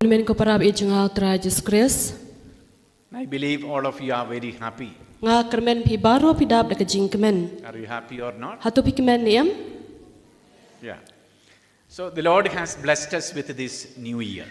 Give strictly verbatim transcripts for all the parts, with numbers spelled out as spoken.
Kmen ko para baieit jong nga ha u Trai Jisu Khrist. I believe all of you are very happy. Nga kyrmen phi baroh phi dap da ka jingkmen. Are you happy or not? Hato phi kmen ne em? Yeah. So the Lord has blessed us with this new year.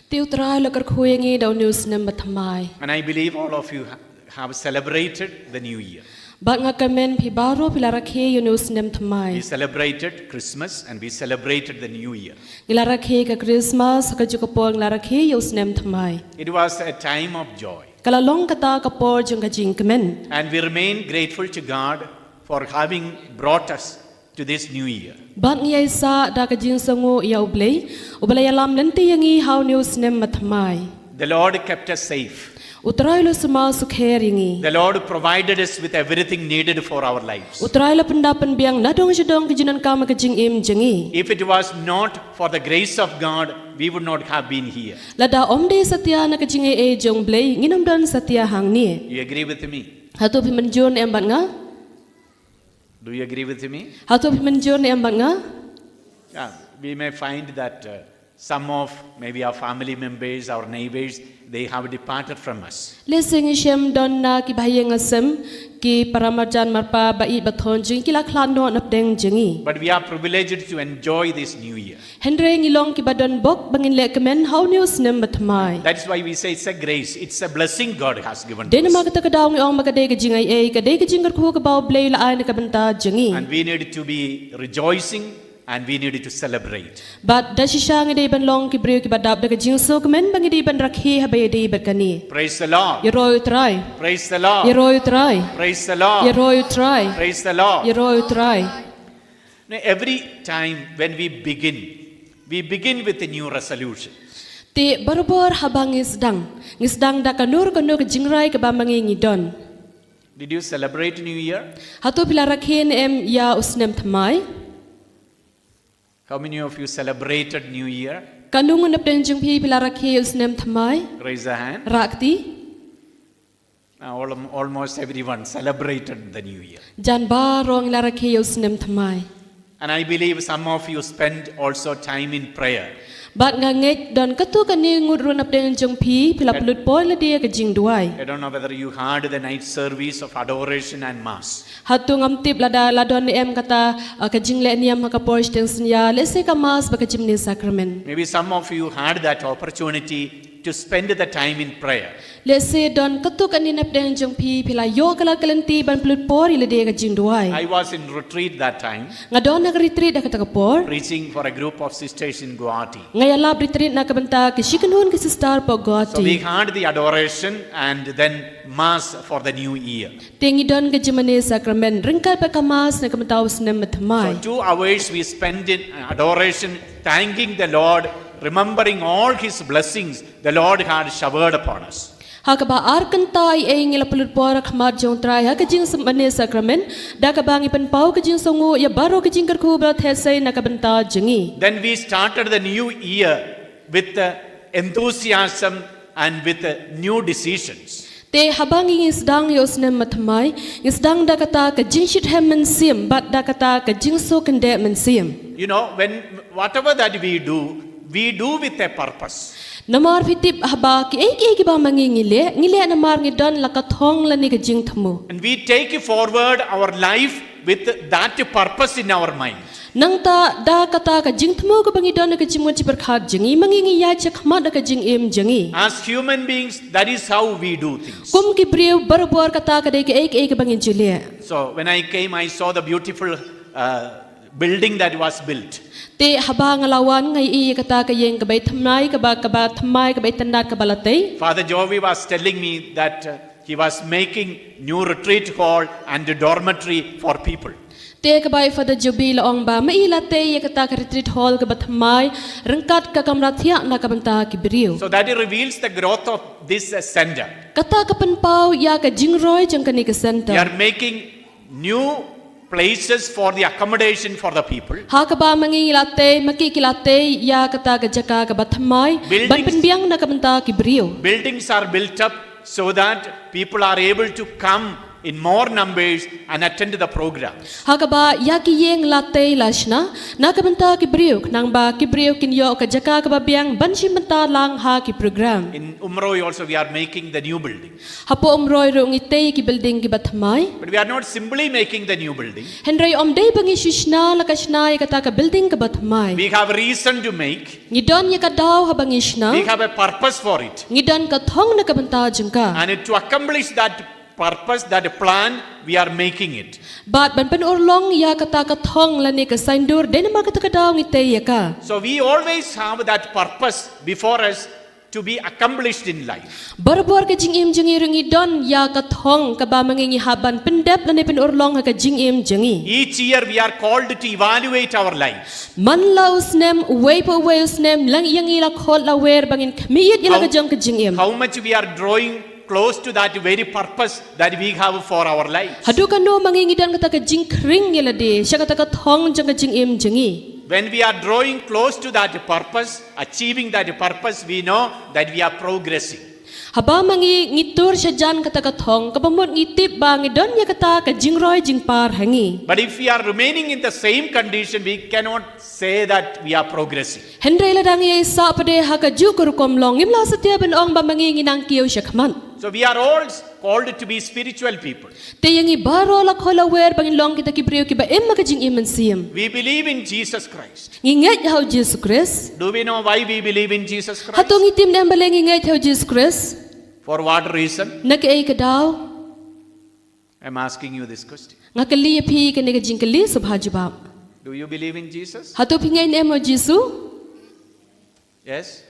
Te u Trai u la kyrkhu ïa ngi da une u snem bathymmai. And I believe all of you ha- have celebrated the new year. Bad nga kyrmen phi baroh phi la rakhe ïa une u snem thymmai. We celebrated Christmas and we celebrated the new year. Ngi la rakhe ka Christmas, ha kajuh ka por ngi la rakhe ïa u snem thymmai. It was a time of joy. Ka la long kata ka por jong ka jingkmen. And we remain grateful to God for having brought us to this new year. Bad ngi ïai sah da ka jingsngewnguh ïa u Blei, uba la ïalam lynti ïa ngi ha une u snem bathymmai. The Lord kept us safe. U Trai u la sumar sukher ïa ngi. The Lord provided us with everything needed for our lives. U Trai u la pyndap pynbiang nadong shadong ka jingdonkam ka jingim jong ngi. If it was not for the grace of God, we would not have been here. Lada ym dei satia na ka jingaiei jong u Blei, ngin ym don satia hangne. You agree with me? Hato phi mynjur ne em bad nga? Do you agree with me? Hato phi mynjur ne em bad nga? Yeah, we may find that uh, some of maybe our family members, our neighbors, they have departed from us. Lehse ngi shem don na ki bahaïing hasem, ki para marjan marpa, baieit bathon jong ngi ki la khlad noh napdeng jong ngi. But we are privileged to enjoy this new year. Hynrei ngi long kiba donbok ba ngin leh kmen ha une u snem bathymmai. That is why we say it's a grace, it's a blessing God has given to us. Dei namar kata ka daw ngi ong ba ka dei ka jingaiei, ka dei ka jingkyrkhu kaba u Blei u la ai na ka bynta jong ngi. And we need to be rejoicing and we need to celebrate. Bad da shisha ngi dei ban long ki briew kiba dap da ka jingsngewkmen bad ngi dei ban rakhe haba ïadei bad kane. Praise the Lord. Ïaroh ïa u Trai. Praise the Lord. Ïaroh ïa u Trai. Praise the Lord. Ïaroh ïa u Trai. Praise the Lord. Ïaroh ïa u Trai. Now, every time when we begin, we begin with a new resolution. Te barabor haba ngi sdang, ngi sdang da kano kano ka jingrai kaba ma ngi ngi don. Did you celebrate New Year? Hato phi la rakhe ne em ïa u snem thymmai? How many of you celebrated New Year? Kano ngut napdeng jong phi phi la rakhe ïa u snem thymmai? Raise a hand. Rah kti. Now, al- almost everyone celebrated the New Year. Jan baroh ngi la rakhe ïa u snem thymmai. And I believe some of you spend also time in prayer. Bad nga ngeit don katto katne ngut ruh napdeng jong phi phi la pynlut por ïalade ïa ka jingduwai. I don't know whether you heard the night service of adoration and mass. Hato ngam tip lada la don ne em kata, uh, ka jingleh niam ha ka por shiteng synñia, lehse ka mass bad ka jingmane sakramen. Maybe some of you had that opportunity to spend the time in prayer. Lehse don katto katne napdeng jong phi phi la ïoh ka lad ka lynti ban pynlut por ïalade ïa ka jingduwai. I was in retreat that time. Nga don ha ka retreat ha kata ka por. Preaching for a group of sisters in Guwahati. Nga ïalap retreat na ka bynta ki shi kynhun ki sister hapoh Guwahati. So we had the adoration and then mass for the new year. Te ngi don ka jingmane sakramen ryngkat bad ka mass na ka bynta u snem bathymmai. So two hours we spent in adoration, thanking the Lord, remembering all his blessings the Lord had showered upon us. Ha kaba ar kynta ïa ngi la pynlut por ha khmat jong u Trai ha ka jingmane sakramen, da kaba ngi pynpaw ka jingsngewnguh ïa baroh ka jingkyrkhu ba la theh sei na ka bynta jong ngi. Then we started the new year with uh, enthusiasm and with uh, new decisions. Te haba ngi ngi sdang ïa u snem bathymmai, ngi sdang da kata ka jingshit hem mynsiem bad da kata ka jingsuk kyndeh mynsiem. You know, when whatever that we do, we do with a purpose. Namar phi tip haba kiei kiei kiba ma ngi ngi leh, ngi leh namar ngi don la ka thong lane ka jingthmu. And we take forward our life with that purpose in our mind. Nangta da kata ka jingthmu kaba ngi don ha ka jingmut jingpyrkhat jong ngi, ma ngi ngi ïaid shakhmat ha ka jingim jong ngi. As human beings, that is how we do things. Kum ki briew barabor kata ka dei kaei kaei kaba ngi ju leh. So when I came, I saw the beautiful uh, building that was built. Te haba nga la wan nga ïohi ïa kata ka ïing kaba thymmai kaba kaba thymmai kaba itynnad kaba la tei. Father Jovi was telling me that uh, he was making new retreat hall and a dormitory for people. Te kaba ïa Father Jovi la ong ba ma i la tei ïa kata ka retreat hall kaba thymmai ryngkat ka kamra thiah na ka bynta ki briew. So that reveals the growth of this uh, center. Kata ka pynpaw ïa ka jingroi jong kane ka center. They are making new places for the accommodation for the people. Ha kaba ma ngi la tei, ma ki ki la tei ïa kata ka jaka kaba thymmai ban pynbiang na ka bynta ki briew. Buildings are built up so that people are able to come in more numbers and attend to the program. Ha kaba ïa ki ïing la tei la shna na ka bynta ki briew, khnang ba ki briew kin ïoh ka jaka kaba biang ban shim bynta lang ha ki program. In Umroi also, we are making the new building. Hapoh Umroi ruh ngi tei ki building kiba thymmai. But we are not simply making the new building. Hynrei ym dei ba ngi shu shna la ka shna ïa kata ka building kaba thymmai. We have a reason to make. Ngi don ïa ka daw haba ngi shna. We have a purpose for it. Ngi don ka thong na ka bynta jong ka. And to accomplish that purpose, that plan, we are making it. Bad ban pynurlong ïa kata ka thong lane ka saiñdur, dei namar kata ka daw ngi tei ïa ka. So we always have that purpose before us to be accomplished in life. Barabor ka jingim jong ngi ruh ngi don ïa ka thong kaba ma ngi ngi hap ban pyndep lane pynurlong ha ka jingim jong ngi. Each year we are called to evaluate our lives. Man la u snem, uwei pa uwei u snem, la ïa ngi la khot la wer ba ngin khmih ïa la ka jong ka jingim. How much we are drawing close to that very purpose that we have for our lives. Haduh katno ma ngi ngi don kata ka jingkhring ïa lade sha kata ka thong jong ka jingim jong ngi. When we are drawing close to that purpose, achieving that purpose, we know that we are progressing. Haba ma ngi ngi tur shajan kata ka thong, kaba mut ngi tip ba ngi don ïa kata ka jingroi jingpar ha ngi. But if we are remaining in the same condition, we cannot say that we are progressing. Hynrei lada ngi ïa sah pat ha ka juh ka rukom long, ngim lah satia ban ong ba ma ngi ngi nang kiew shakhmat. So we are all called to be spiritual people. Te ïa ngi baroh la khot la wer ba ngin long kita ki briew kiba im ha ka jingim mynsiem. We believe in Jesus Christ. Ngi ngeit ha u Jisu Khrist. Do we know why we believe in Jesus Christ? Hato ngi tip ne em balei ngi ngeit ha u Jisu Khrist? For what reason? Na kaei ka daw? I'm asking you this question. Nga kylli ïa phi kane ka jingkylli, sngewbha jubab. Do you believe in Jesus? Hato phi ngeit ne em ha u Jisu? Yes?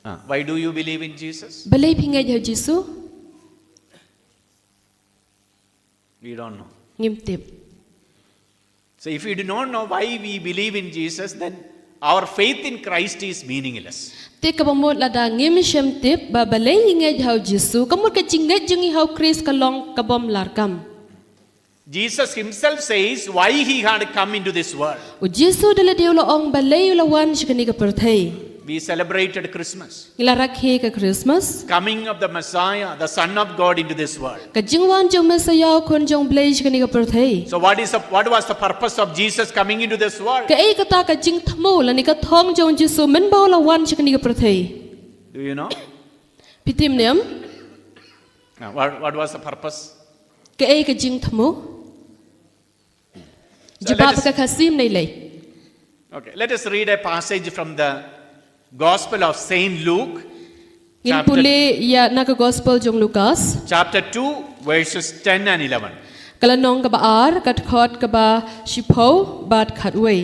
Ah, why do you believe in Jesus? Balei phi ngeit ha u Jisu? We don't know. Ngim tip. So if we do not know why we believe in Jesus, then our faith in Christ is meaningless. Te kaba mut lada ngim shym tip ba balei ngi ngeit ha u Jisu, ka mut ka jingngeit jong ngi ha u Khrist ka long ka bym larkam. Jesus himself says why he had come into this world. U Jisu da lade u la ong balei u la wan sha kane ka pyrthei. We celebrated Christmas. Ngi la rakhe ka Christmas. Coming of the Messiah, the Son of God, into this world. Ka jingwan jong Messiah u khun jong Blei sha kane ka pyrthei. So what is the, what was the purpose of Jesus coming into this world? Kaei kata ka jingthmu lane ka thong jong Jisu mynba u la wan sha kane ka pyrthei. Do you know? Phi tip ne em? Now, what, what was the purpose? Kaei ka jingthmu? Jubab ka Khasi ne lei. Okay, let us read a passage from the Gospel of Saint Luke. Ngin pule ïa na ka Gospel jong Lukas. Chapter two, verses ten and eleven. Ka lynnong kaba ar, ka dkhot kaba shiphew bad khatwei.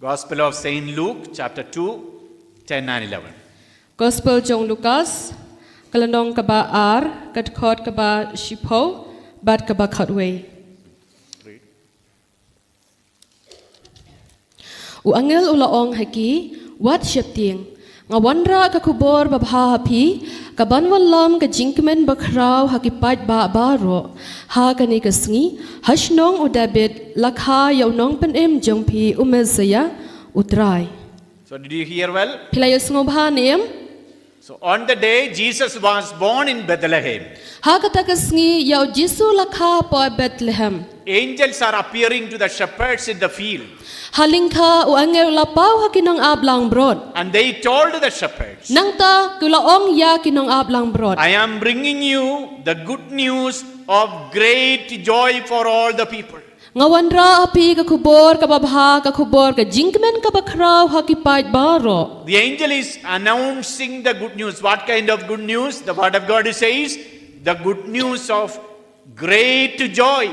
Gospel of Saint Luke, chapter two, ten and eleven. Gospel jong Lukas, ka lynnong kaba ar, ka dkhot kaba shiphew bad kaba khatwei. U angel u la ong ha ki, wat sheptieng, nga wanrah ka khubor babha ha phi, ka ban wallam ka jingkmen bakhraw ha ki paidbah baroh. Ha kane ka sngi, ha shnong u David, la kha ïa u nongpynim jong phi u Messiah, u Trai. So did you hear well? Phi la ïohsngew bha ne em? So on the day Jesus was born in Bethlehem. Ha kata ka sngi ïa u Jisu la kha hapoh Bethlehem. Angels are appearing to the shepherds in the field. Ha lyngkha u angel u la paw ha ki nongap langbrot. And they told the shepherds. Nangta ki la ong ïa ki nongap langbrot. I am bringing you the good news of great joy for all the people. Nga wanrah ha phi ka khubor kaba bha, ka khubor ka jingkmen kaba khraw ha ki paid baroh. The angel is announcing the good news. What kind of good news? The word of God says, the good news of great joy.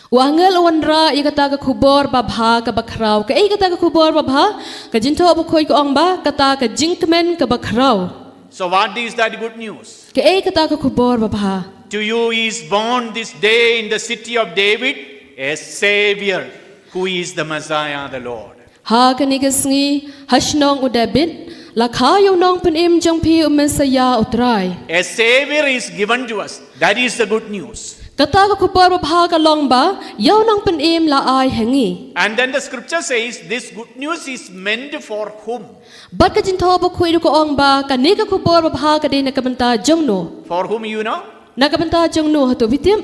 U angel u wanrah ïa kata ka khubor babha kaba khraw. Kaei kata ka khubor babha? Ka Jingthoh Bakhuid ka ong ba kata ka jingkmen kaba khraw. So what is that good news? Kaei kata ka khubor babha? To you is born this day in the city of David a Savior who is the Messiah, the Lord. Ha kane ka sngi ha shnong u David la kha ïa u nongpynim jong phi u Messiah u Trai. A Savior is given to us. That is the good news. Kata ka khubor babha ka long ba ïa u nongpynim la ai ha ngi. And then the scripture says this good news is meant for whom? Bad ka Jingthoh Bakhuid ruh ka ong ba kane ka khubor babha ka dei na ka bynta jong no. For whom you know? Na ka bynta jong no hato phi tip?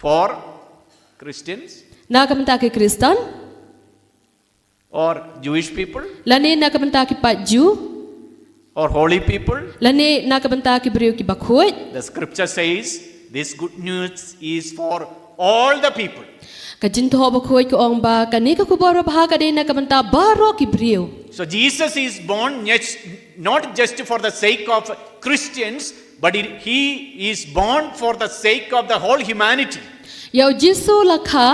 For Christians Na ka bynta ki Khristan, or Jewish people lane na ka bynta ki paid Jew, or holy people, lane na ka bynta ki briew ki bakhuid. The scripture says this good news is for all the people. Ka jingthoh bakhuid ka ong ba kane ka khubor babha ka dei na ka bynta baroh ki briew. So Jesus is born not just for the sake of Christians, but he is born for the sake of the whole humanity. Ïa u Jisu la kha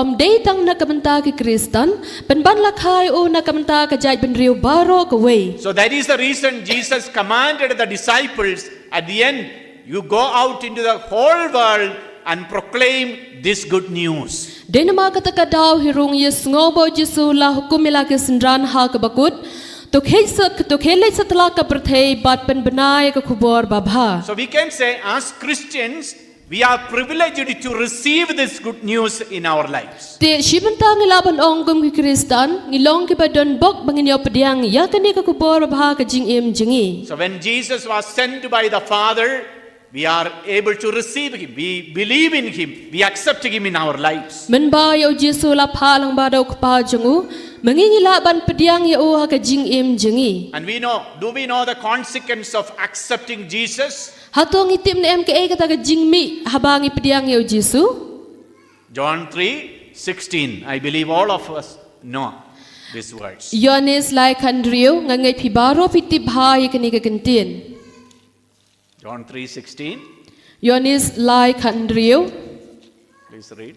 ym dei tang na ka bynta ki Khristan, pynban la kha ïa u na ka bynta ka jaitbynriew baroh kawei. So that is the reason Jesus commanded the disciples at the end, you go out into the whole world and proclaim this good news. Dei namar kata ka daw hi rung ïa sngew ba u Jisu la hukum ïa la ki synran ha kaba kut, to khie sa to khie leit satlak ka pyrthei bad pynbna ïa ka khubor babha. So we can say, as Christians, we are privileged to receive this good news in our lives. Te shi bynta ngi lah ban ong kum ki Khristan ngi long kiba donbok ba ngin ïoh pdiang ïa kane ka khubor babha ka jingim jong ngi. So when Jesus was sent by the Father, we are able to receive him. We believe in him. We accept him in our lives. Mynba ïa u Jisu la phah lang ba da u Kpa jong u, ma ngi ngi lah ban pdiang ïa u ha ka jingim jong ngi. And we know, do we know the consequence of accepting Jesus? Hato ngi tip ne em kaei kata ka jingmih haba ngi pdiang ïa u Jisu? John three sixteen. I believe all of us know these words. Ïoannis lai khathynriew, nga ngeit phi baroh phi tip bha ïa kane ka kyntien. John three sixteen. Ïoannis lai khathynriew. Please read.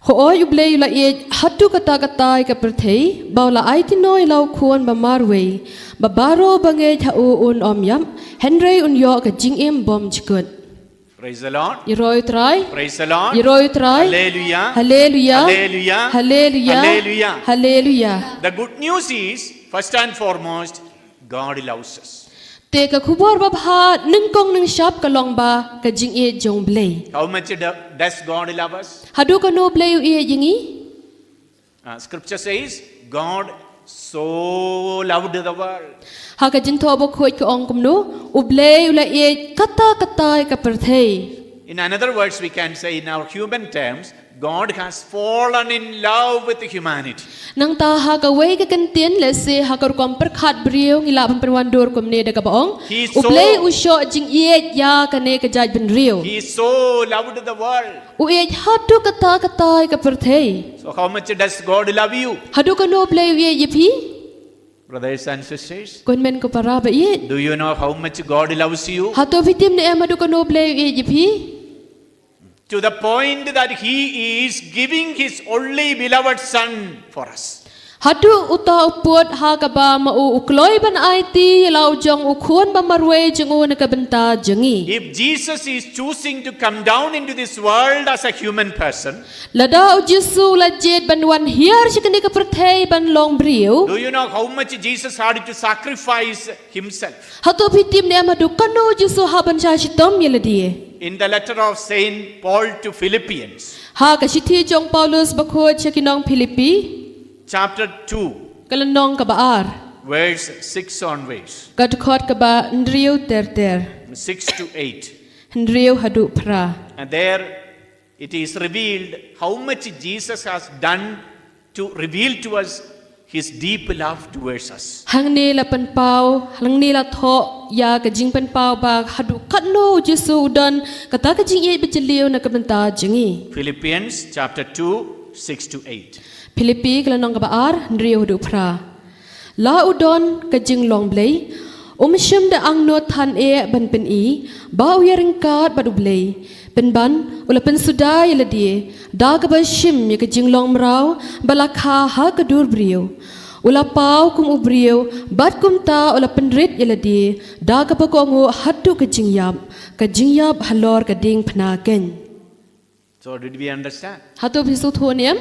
Hooid u Blei u la ïeit haduh katta katta ïa ka pyrthei ba u la aiti noh ïa la u khun ba marwei, ba baroh ba ngeit ha u un ym ïap, hynrei un ïoh ka jingim bymjukut. Praise the Lord. Ïaroh ïa u Trai. Praise the Lord. Ïaroh ïa u Trai. Hallelujah. Hallelujah. Hallelujah. Hallelujah. Hallelujah. The good news is, first and foremost, God loves us. Te ka khubor babha nyngkong nyngshap ka long ba ka jingïeit jong u Blei. How much do- does God love us? Haduh katno u Blei u ïeit ïa ngi? Uh, scripture says, God so loved the world. Ha ka jingthoh bakhuid ka ong kumno, u Blei u la ïeit katta katta ïa ka pyrthei. In another words, we can say in our human terms, God has fallen in love with humanity. Nangta ha kawei ka kyntien, lehse ha ka rukom pyrkhat briew ngi lah ban pynwandur kumne da kaba ong, u Blei u shoh jingïeit ïa kane ka jaitbynriew. He so loved the world. U ïeit haduh katta katta ïa ka pyrthei. So how much does God love you? Haduh katno u Blei u ïeit ïa phi? Brothers and sisters, ko hynmen ko para ba ïeit, do you know how much God loves you? Hato phi tip ne em haduh katno u Blei u ïeit ïa phi? To the point that he is giving his only beloved son for us. Haduh uta u pud ha kaba ma u u kloi ban aiti ïa la u jong u khun ba marwei jong u na ka bynta jong ngi. If Jesus is choosing to come down into this world as a human person, lada u Jisu u la jied ban wan hiar sha kane ka pyrthei ban long briew, do you know how much Jesus had to sacrifice himself? Hato phi tip ne em haduh katno u Jisu u hap ban shah shitom ïa lade? In the letter of Saint Paul to Philippians, ha ka shithi jong u Paulus bakhuid sha ki nong Philippi, chapter two, ka lynnong kaba ar, verse six onwards, ka dkhot kaba hynriew ter ter. Six to eight. Hynriew haduh phra. And there it is revealed how much Jesus has done to reveal to us his deep love towards us. Hangne la pynpaw, hangne la thoh ïa ka jingpynpaw ba haduh katno u Jisu u don kata ka jingïeit ba jylliew na ka bynta jong ngi. Philippians chapter two, six to eight. Philippi ka lynnong kaba ar, hynriew haduh phra. La u don ka jinglong Blei, um shym da angnud than eh ban pyni ba u ïaryngkat bad u Blei. Pynban u la pynsuda ïa lade da kaba shim ïa ka jinglong mraw ba la kha ha ka dur briew. U la paw kum u briew bad kumta u la pynrit ïa lade da kaba kohnguh haduh ka jingïap, ka jingïap halor ka diengphna keiñ. So did we understand? Hato phi sngewthuh ne em?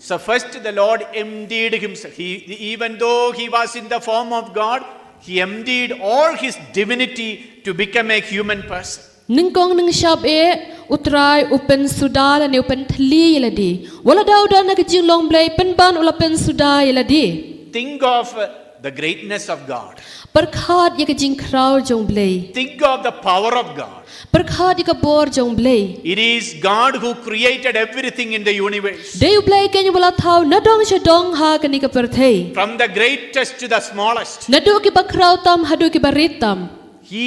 So first the Lord emptied himself. He, even though he was in the form of God, he emptied all his divinity to become a human person. Nyngkong nyngshap eh u Trai u pynsuda lane u pynthylli ïa lade. Wat la da u don ha ka jinglong Blei pynban u la pynsuda ïa lade. Think of uh, The greatness of God. Pyrkhat ïa ka jingkhraw jong Blei. Think of the power of God. Pyrkhat ïa ka bor jong Blei. It is God who created everything in the universe. Dei u Blei keiñ uba la thaw nadong shadong ha kane ka pyrthei. From the greatest to the smallest, Naduh kiba khraw tam haduh kiba rit tam. He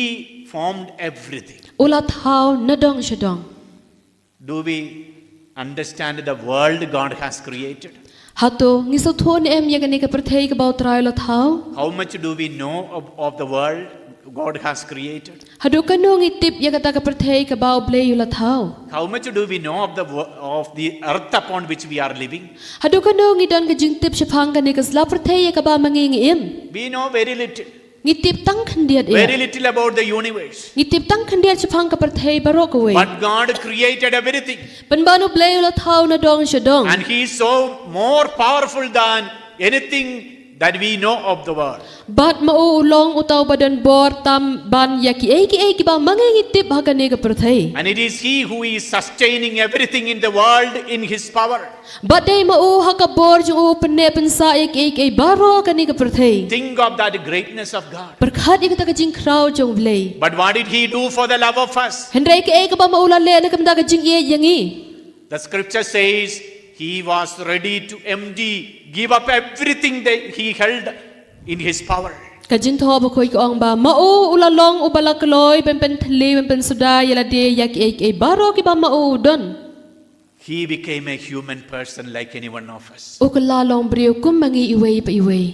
formed everything. U la thaw nadong shadong. Do we understand the world God has created? Hato ngi sngewthuh ne em ïa kane ka pyrthei kaba u Trai u la thaw? How much do we know of, of the world God has created? Haduh katno ngi tip ïa kata ka pyrthei kaba u Blei u la thaw? How much do we know of the wo- of the earth upon which we are living? Haduh katno ngi don ka jingtip shaphang kane ka sla pyrthei ïa kaba ma ngi ngi im? We know very little. Ngi tip tang khyndiat ïa. Very little about the universe. Ngi tip tang khyndiat shaphang ka pyrthei baroh kawei. But God created everything. Pynban u Blei u la thaw nadong shadong. And He is so more powerful than anything that we know of the world. Bad ma u u long uta uba don bor tam ban ïa kiei kiei kiba ma ngi ngi tip ha kane ka pyrthei. And it is He who is sustaining everything in the world in His power. Bad dei ma u ha ka bor jong u pynneh pynsah ïa kiei kiei baroh ha kane ka pyrthei. Think of that greatness of God. Pyrkhat ïa kata ka jingkhraw jong u Blei. But what did He do for the love of us? Hynrei kaei kaba ma u la leh na ka bynta ka jingïeit ïa ngi? The scripture says He was ready to empty, give up everything that He held in His power. Ka jingthoh bakhuid ka ong ba ma u u la long uba la kloi ban pynthylli ban pynsuda ïa lade ïa kiei kiei baroh kiba ma u u don. He became a human person like any one of us. U kylla long briew kum ma ngi iwei pa iwei.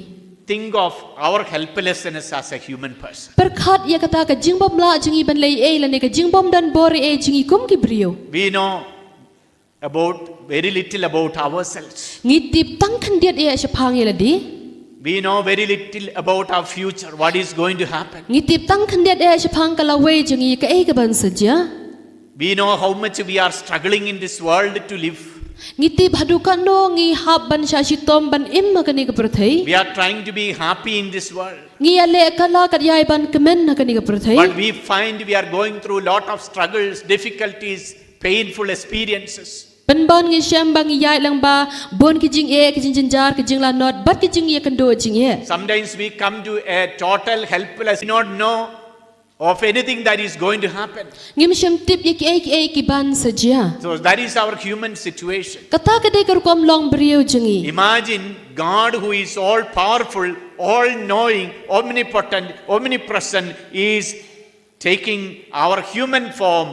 Think of our helplessness as a human person. Pyrkhat ïa kata ka jingbymlah jong ngi ban leh ei lane ka jingbym don bor ei jong ngi kum ki briew. We know about very little about ourselves. Ngi tip tang khyndiat ïa shaphang ïa lade. We know very little about our future, what is going to happen. Ngi tip tang khyndiat ïa shaphang ka lawei jong ngi kaei kaban sa jia. We know how much we are struggling in this world to live. Ngi tip haduh katno ngi hap ban shah shitom ban im ha kane ka pyrthei. We are trying to be happy in this world. Ngi ïaleh kala kat ïai ban kmen ha kane ka pyrthei. But we find we are going through a lot of struggles, difficulties, painful experiences. Pynban ngi shem ba ngi ïaid lang ba bun ki jingeh, ki jingjynjar, ki jinglanot bad ki jingïakynduh jingeh. Sometimes we come to a total helpless, not know of anything that is going to happen. Ngim shem tip ïa kiei kiei kiban sa jia. So that is our human situation. Kata ka dei ka rukom long briew jong ngi. Imagine God, who is all powerful, all knowing, omnipotent, omnipresent, is taking our human form,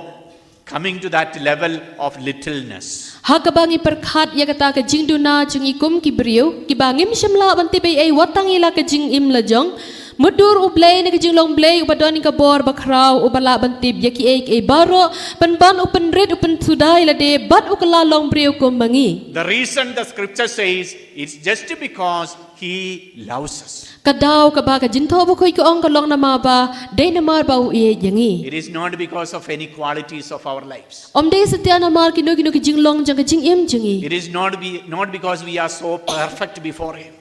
coming to that level of littleness. Ha kaba ngi pyrkhat ïa kata ka jingduna jong ngi kum ki briew kiba ngim shem lah ban tip ei ei wat tang ïa la ka jingim la jong. Mutdur u Blei na ka jinglong Blei uba don ka bor ba khraw uba lah ban tip ïa kiei kiei baroh, pynban u pynrit u pynsuda ïa lade bad u kylla long briew kum ma ngi. The reason the scripture says it's just because He loves us. Ka daw kaba ka jingthoh bakhuid ka ong ka long namar ba dei namar ba u ïeit ïa ngi. It is not because of any qualities of our lives. Ym dei satia namar kino kino ki jinglong jong ka jingim jong ngi. It is not be, not because we are so perfect before Him.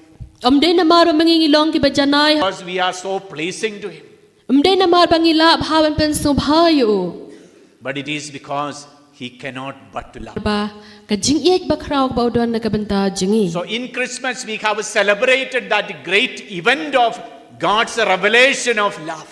Ym dei namar ba ma ngi ngi long kiba janai. Because we are so pleasing to Him. Ym dei namar ba ngi lah bha ban pynsngewbha ïa u. But it is because He cannot but to love. Ba ka jingïeit ba khraw kaba u don na ka bynta jong ngi. So in Christmas, we have celebrated that great event of God's revelation of love.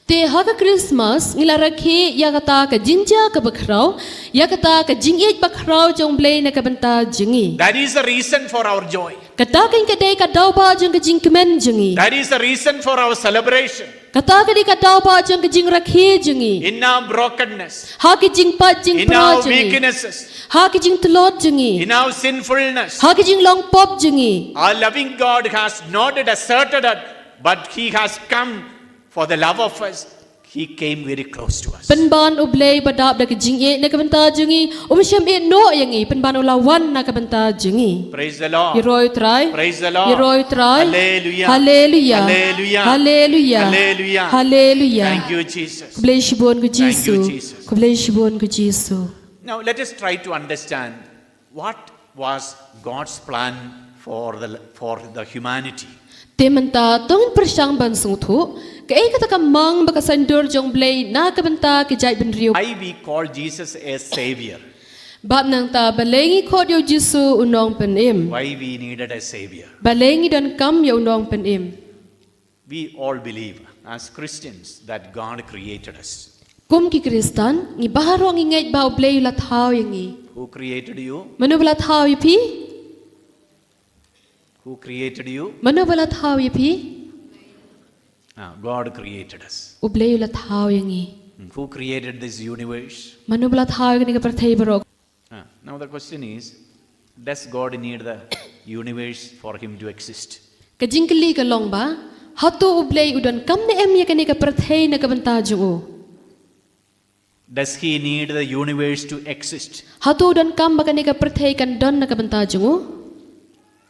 Te ha ka Christmas ngi la rakhe ïa kata ka jingjia kaba khraw, ïa kata ka jingïeit ba khraw jong u Blei na ka bynta jong ngi. That is the reason for our joy. Kata ka dei ka daw ba jong ka jingkmen jong ngi. That is the reason for our celebration. Kata ka dei ka daw ba jong ka jingrakhe jong ngi. In our brokenness, Ha ki jingpait in jingpra our jong ngi. Weaknesses, Ha ki jingtlot jong ngi. In our sinfulness, Ha ki jinglong pop jong ngi. Our loving God has not deserted us, but He has come for the love of us. He came very close to us. Pynban u Blei ba dap da ka jingïeit na ka bynta jong ngi, um shym ïehnoh ïa ngi, pynban u la wan na ka bynta jong ngi. Praise the Lord. Ïaroh ïa u Trai. Praise the Lord. Ïaroh ïa u Trai. Hallelujah. Hallelujah. Hallelujah. Hallelujah. Hallelujah. Hallelujah. Thank you, Jesus. Khublei shibun ko Thank you, Jisu. Jesus. Khublei shibun ko Jisu. Now let us try to understand what was God's plan for the, for the humanity. Te mynta to ngin pyrshang ban sngewthuh kaei kata ka mang ba ka saiñdur jong u Blei na ka bynta ki jaitbynriew. Why we call Jesus a savior? Bad nangta balei ngi khot ïa u Jisu u nongpynim? Why we needed a savior? Balei ngi donkam ïa u nongpynim? We all believe as Christians that God created us. Kum ki Khristan, ngi baroh ngi ngeit ba U Blei u la thaw ïa ngi. Who created you? Mano ba la thaw ïa phi? Who created you? Mano ba la thaw ïa phi? Ah, God created us. U Blei u la thaw ïa ngi. Who created this universe? Mano ba la thaw ïa kane ka pyrthei baroh? Ah, now the question is, does God need the universe for him to exist? Ka jingkylli ka long ba, hato U Blei u donkam ne em ïa kane ka pyrthei na ka bynta jong u? Does he need the universe to exist? Hato u donkam ba kane ka pyrthei kan don na ka bynta jong u?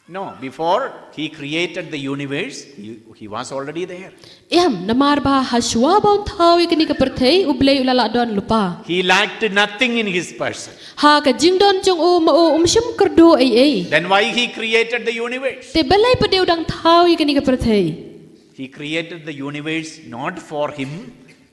No, before he created the universe, he, he was already there. Em, namar ba hashwa ba un thaw ïa kane ka pyrthei, U Blei u la lah don lypa. He lacked nothing in his person. Ha ka jingdon jong u ma u um shym kyrduh ei ei. Then why he created the universe? Te balei pat de u dang thaw ïa kane ka pyrthei? He created the universe not for him,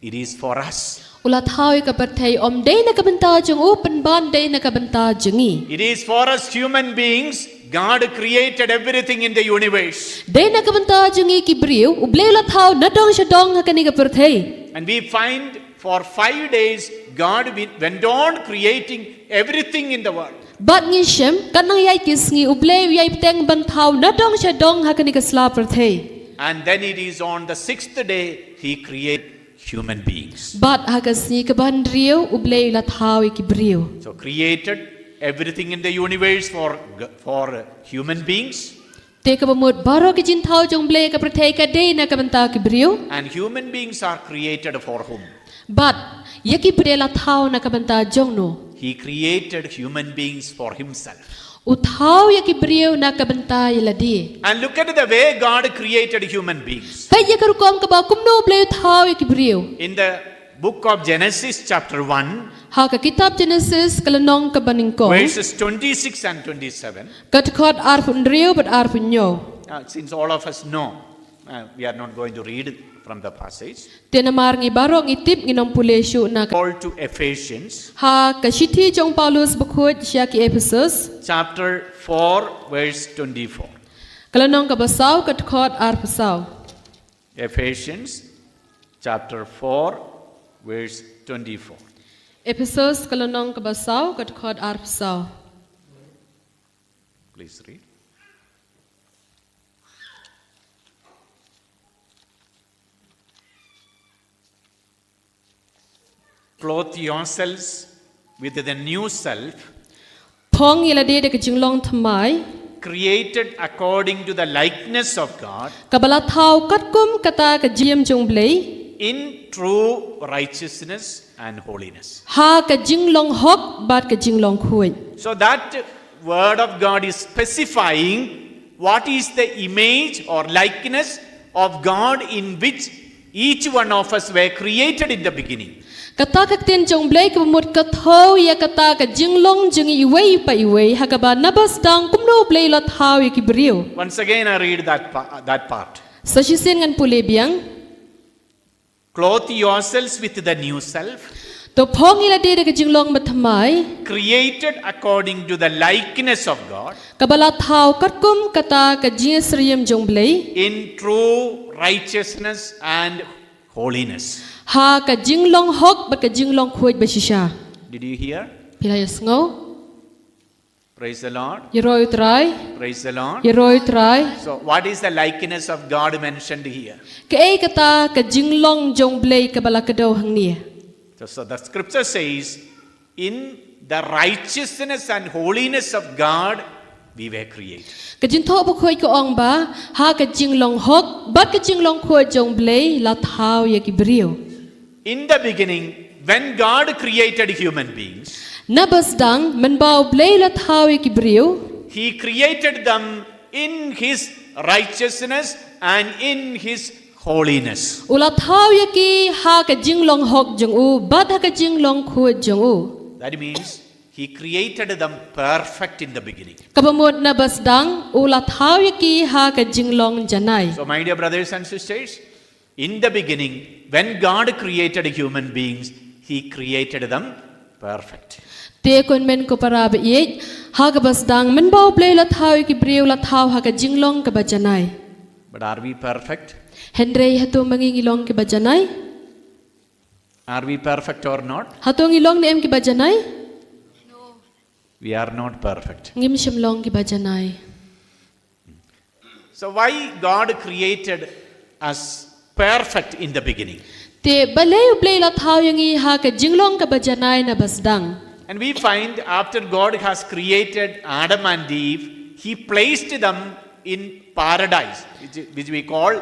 it is for us. U la thaw ïa ka pyrthei ym dei na ka bynta jong u, pynban dei na ka bynta jong ngi. It is for us human beings. God created everything in the universe. Dei na ka bynta jong ngi ki briew, U Blei u la thaw nadong shadong ha kane ka pyrthei. And we find for five days, God wi- went on creating everything in the world. Bad ngi shem, katba nang ïai ki sngi, U Blei u ïai bteng ban thaw nadong shadong ha kane ka sla pyrthei. And then it is on the sixth day, he created human beings. Bad ha ka sngi kaba hynriew, U Blei u la thaw ïa ki briew. So created everything in the universe for, for human beings. Te kaba mut baroh ka jingthaw jong U Blei ha ka pyrthei ka dei na ka bynta ki briew. And human beings are created for whom? Bad ïa ki briew la thaw na ka bynta jong no? He created human beings for himself. U thaw ïa ki briew na ka bynta ïa lade. And look at the way God created human beings. Peit ïa ka rukom kaba kumno U Blei u thaw ïa ki briew. In the book of Genesis, chapter one, Ha ka kitab Genesis ka lynnong kaba nyngkong. Verses twenty-six and twenty-seven. Ka dkhot arphew hynriew bad arphew hynñiew. Uh, since all of us know, uh, we are not going to read from the passage. Te namar ngi baroh ngi tip ngin ym pule shuh na ka. Paul to Ephesians, Ha ka shithi jong u Paulus bakhuid sha ki Ephesus. Chapter four, verse twenty-four. Ka lynnong kaba saw ka dkhot arphew saw. Ephesians, chapter four, verse twenty-four. Ephesus ka lynnong kaba saw ka dkhot arphew saw. Please read. Clothe yourselves with the new self, Phong ïa lade da ka jinglong thymmai. Created according to the likeness of God, Kaba la thaw katkum kata ka jingim jong U Blei. In true righteousness and holiness. Ha ka jinglong hok bad ka jinglong khuid. So that word of God is specifying what is the image or likeness of God in which each one of us were created in the beginning. Kata ka ktien jong U Blei kaba mut ka thew ïa kata ka jinglong jong ngi iwei pa iwei ha kaba naba sdang kumno U Blei u la thaw ïa ki briew. Once again, I read that, pa- that part. Sa shisien ngan pule biang. Clothe yourselves with the new self, To phong ïa lade da ka jinglong bathymmai. Created according to the likeness of God, Kaba la thaw katkum kata ka jingsyriem jong U Blei. In true righteousness and holiness. Ha ka jinglong hok bad ka jinglong khuid ba shisha. Did you hear? Phi la ïohsngew? Praise the Lord. Ïaroh ïa U Trai. Praise the Lord. Ïaroh ïa U Trai. So, what is the likeness of God mentioned here? Kaei kata ka jinglong jong U Blei kaba la kdew hangne? So, so the scripture says, in the righteousness and holiness of God, we were created. Ka jingthoh bakhuid ka ong ba, ha ka jinglong hok bad ka jinglong khuid jong U Blei la thaw ïa ki briew. In the beginning, when God created human beings, Naba sdang mynba U Blei u la thaw ïa ki briew. He created them in His righteousness and in His holiness. U la thaw ïa ki ha ka jinglong hok jong u bad ha ka jinglong khuid jong u. That means He created them perfect in the beginning. Kaba mut naba sdang u la thaw ïa ki ha ka jinglong janai. So, my dear brothers and sisters, in the beginning, when God created human beings, He created them perfect. Te ko hynmen ko para ba ïeit, ha kaba sdang mynba U Blei u la thaw ïa ki briew u la thaw ha ka jinglong kaba janai. But are we perfect? Hynrei hato ma ngi ngi long kiba janai? Are we perfect or not? Hato ngi long ne em kiba janai? We are not perfect. Ngim shym long kiba janai. So why God created us perfect in the beginning? Te balei U Blei u la thaw ïa ngi ha ka jinglong kaba janai na ba sdang? And we find after God has created Adam and Eve, he placed them in paradise, which, which we call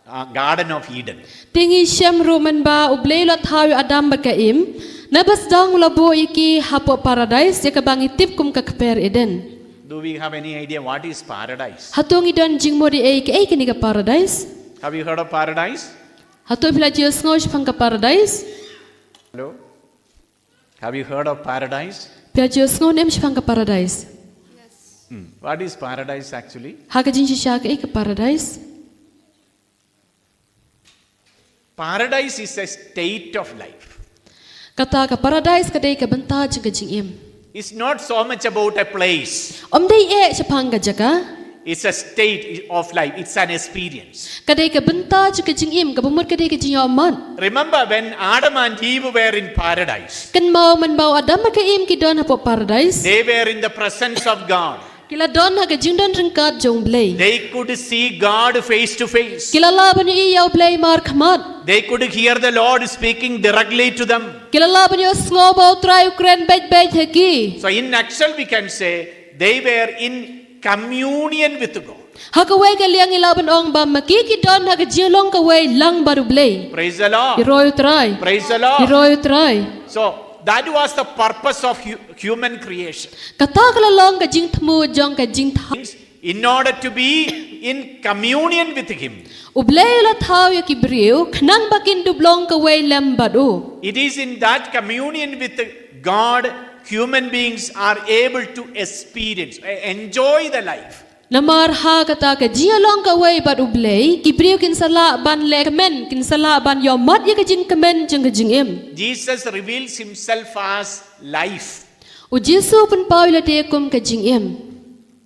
uh, Garden of Eden. Te ngi shem ruh mynba U Blei u la thaw ïa u Adam bad ka Im, na ba sdang u la buh ïa ki hapoh paradais, ïa kaba ngi tip kum ka kper Eden. Do we have any idea what is paradise? Hato ngi don jingmut ei ei kaei kane ka paradais? Have you heard of paradise? Hato phi la ju sngew shaphang ka paradais? Hello? Have you heard of paradise? Phi la ju sngew ne em shaphang ka paradais? Hmm. What is paradise actually? Ha ka jingshisha kaei ka paradais? Paradise is a state of life. Kata ka paradais ka dei ka bynta jong ka jingim. It's not so much about a place. Ym dei eh shaphang ka jaka. It's a state of life. It's an experience. Ka dei ka bynta jong ka jingim, kaba mut ka dei ka jingïohmad. Remember when Adam and Eve were in paradise? Kynmaw mynba u Adam bad ka Im ki don hapoh paradais. They were in the presence of God. Ki la don ha ka jingdon ryngkat jong U Blei. They could see God face to face. Ki la lah ban ïohi ïa U Blei markhmat. They could hear the Lord speaking directly to them. Ki la lah ban ïohsngew ba U Trai u kren beit beit ha ki. So in nutshell, we can say they were in communion with God. Ha kawei ka liang ngi lah ban ong ba ma ki ki don ha ka jinglong kawei lang bad U Blei. Praise the Lord. Ïaroh ïa U Trai. Praise the Lord. Ïaroh ïa U Trai. So that was the purpose of hu- human creation. Kata ka la long ka jingthmu jong ka jingthaw. In order to be in communion with Him. U Blei u la thaw ïa ki briew khnang ba kin dup long kawei lem bad u. It is in that communion with God human beings are able to experience, eh, enjoy the life. Namar ha kata ka jingïalong kawei bad U Blei, ki briew kin sa lah ban leh kmen, kin sa lah ban ïohmad ïa ka jingkmen jong ka jingim. Jesus reveals himself as life. U Jisu u pynpaw ïa lade kum ka jingim.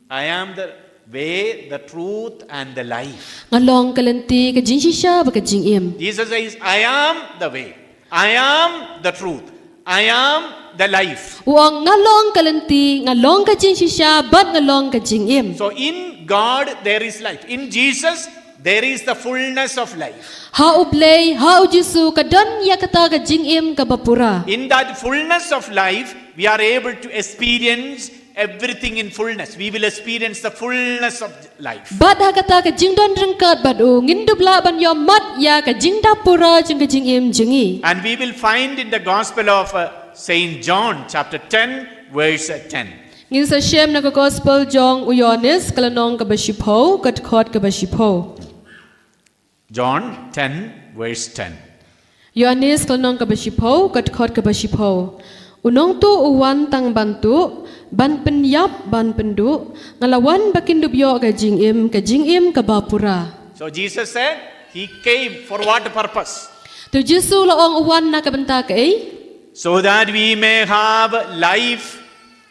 I am the way, the truth, and the life. Nga long ka lynti, ka jingshisha bad ka jingim. Jesus says, I am the way, I am the truth, I am the life. U ong, nga long ka lynti, nga long ka jingshisha bad nga long ka jingim. So in God there is life. In Jesus there is the fullness of life. Ha U Blei, ha U Jisu ka don ïa kata ka jingim kaba pura. In that fullness of life we are able to experience everything in fullness. We will experience the fullness of life. Bad ha kata ka jingdon ryngkat bad u, ngin dup lah ban ïohmad ïa ka jingdap pura jong ka jingim jong ngi. And we will find in the Gospel of uh, Saint John, chapter ten, verse uh, ten. Ngin sa shem na ka Gospel jong u Ïoannis, ka lynnong kaba shiphew, ka dkhot kaba shiphew. John ten, verse ten. Ïoannis ka lynnong kaba shiphew, ka dkhot kaba shiphew. U nongtuh u wan tang ban tuh, ban pynïap, ban pynduh, nga la wan ba kin dup ïoh ka jingim, ka jingim kaba pura. So Jesus said, he came for what purpose? Te U Jisu u la ong u wan na ka bynta kaei? So that we may have life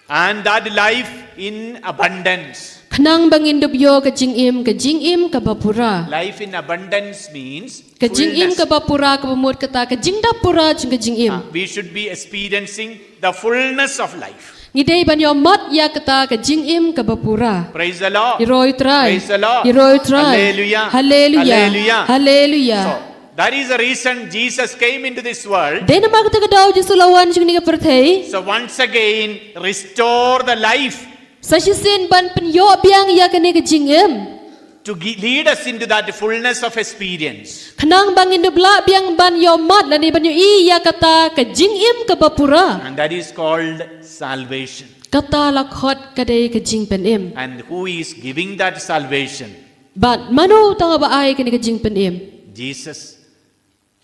and that life in abundance. Khnang ba ngin dup ïoh ka jingim, ka jingim kaba pura. Life in abundance means ka jingim fullness. Kaba pura kaba mut kata ka jingdap pura jong ka jingim. Ah, we should be experiencing the fullness of life. Ngi dei ban ïohmad ïa kata ka jingim kaba pura. Praise the Lord. Ïaroh ïa U Trai. Praise the Lord. Ïaroh ïa U Trai. Hallelujah. Hallelujah. Hallelujah. Hallelujah. So, that is the reason Jesus came into this world. Dei namar kata ka daw U Jisu u la wan sha kane ka pyrthei. So once again, restore the life. Sa shisien ban pynïoh biang ïa kane ka jingim. To gi- lead us into that fullness of experience. Khnang ba ngin dup lah biang ban ïohmad lane ban ïohi ïa kata ka jingim kaba pura. And that is called salvation. Kata la khot ka dei ka jingpynim. And who is giving that salvation? Bad mano uta uba ai kane ka jingpynim? Jesus.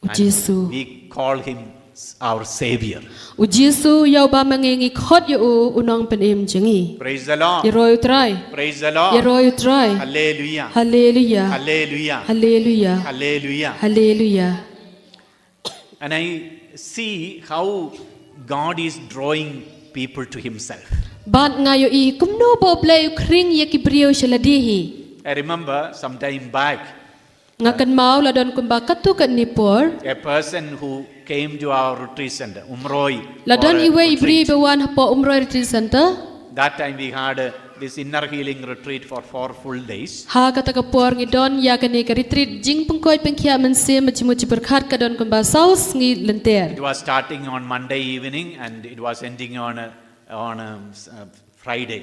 U Jisu. And we call him our Savior. U Jisu, ïa uba ma ngi ngi khot ïa u u nongpynim jong ngi. Praise the Lord. Ïaroh ïa U Trai. Praise the Lord. Ïaroh ïa U Trai. Hallelujah. Hallelujah. Hallelujah. Hallelujah. Hallelujah. Hallelujah. And I see how God is drawing people to himself. Bad nga ïohi kumno ba U Blei u khring ïa ki briew sha lade hi. I remember some time back, Nga kynmaw la don kumba katto katne por. A person who came to our retreat center, Umroi. La don for a iwei i briew retreat. Ba wan hapoh Umroi Retreat Center. That time we had uh, this inner healing retreat for four full days. Ha kata ka por ngi don ïa kane ka retreat jingpynkhuid pynkhiah mynsiem ba jingmut jingpyrkhat ka don kumba saw sngi lynter. It was starting on Monday evening and it was ending on a, on a, uh, Friday.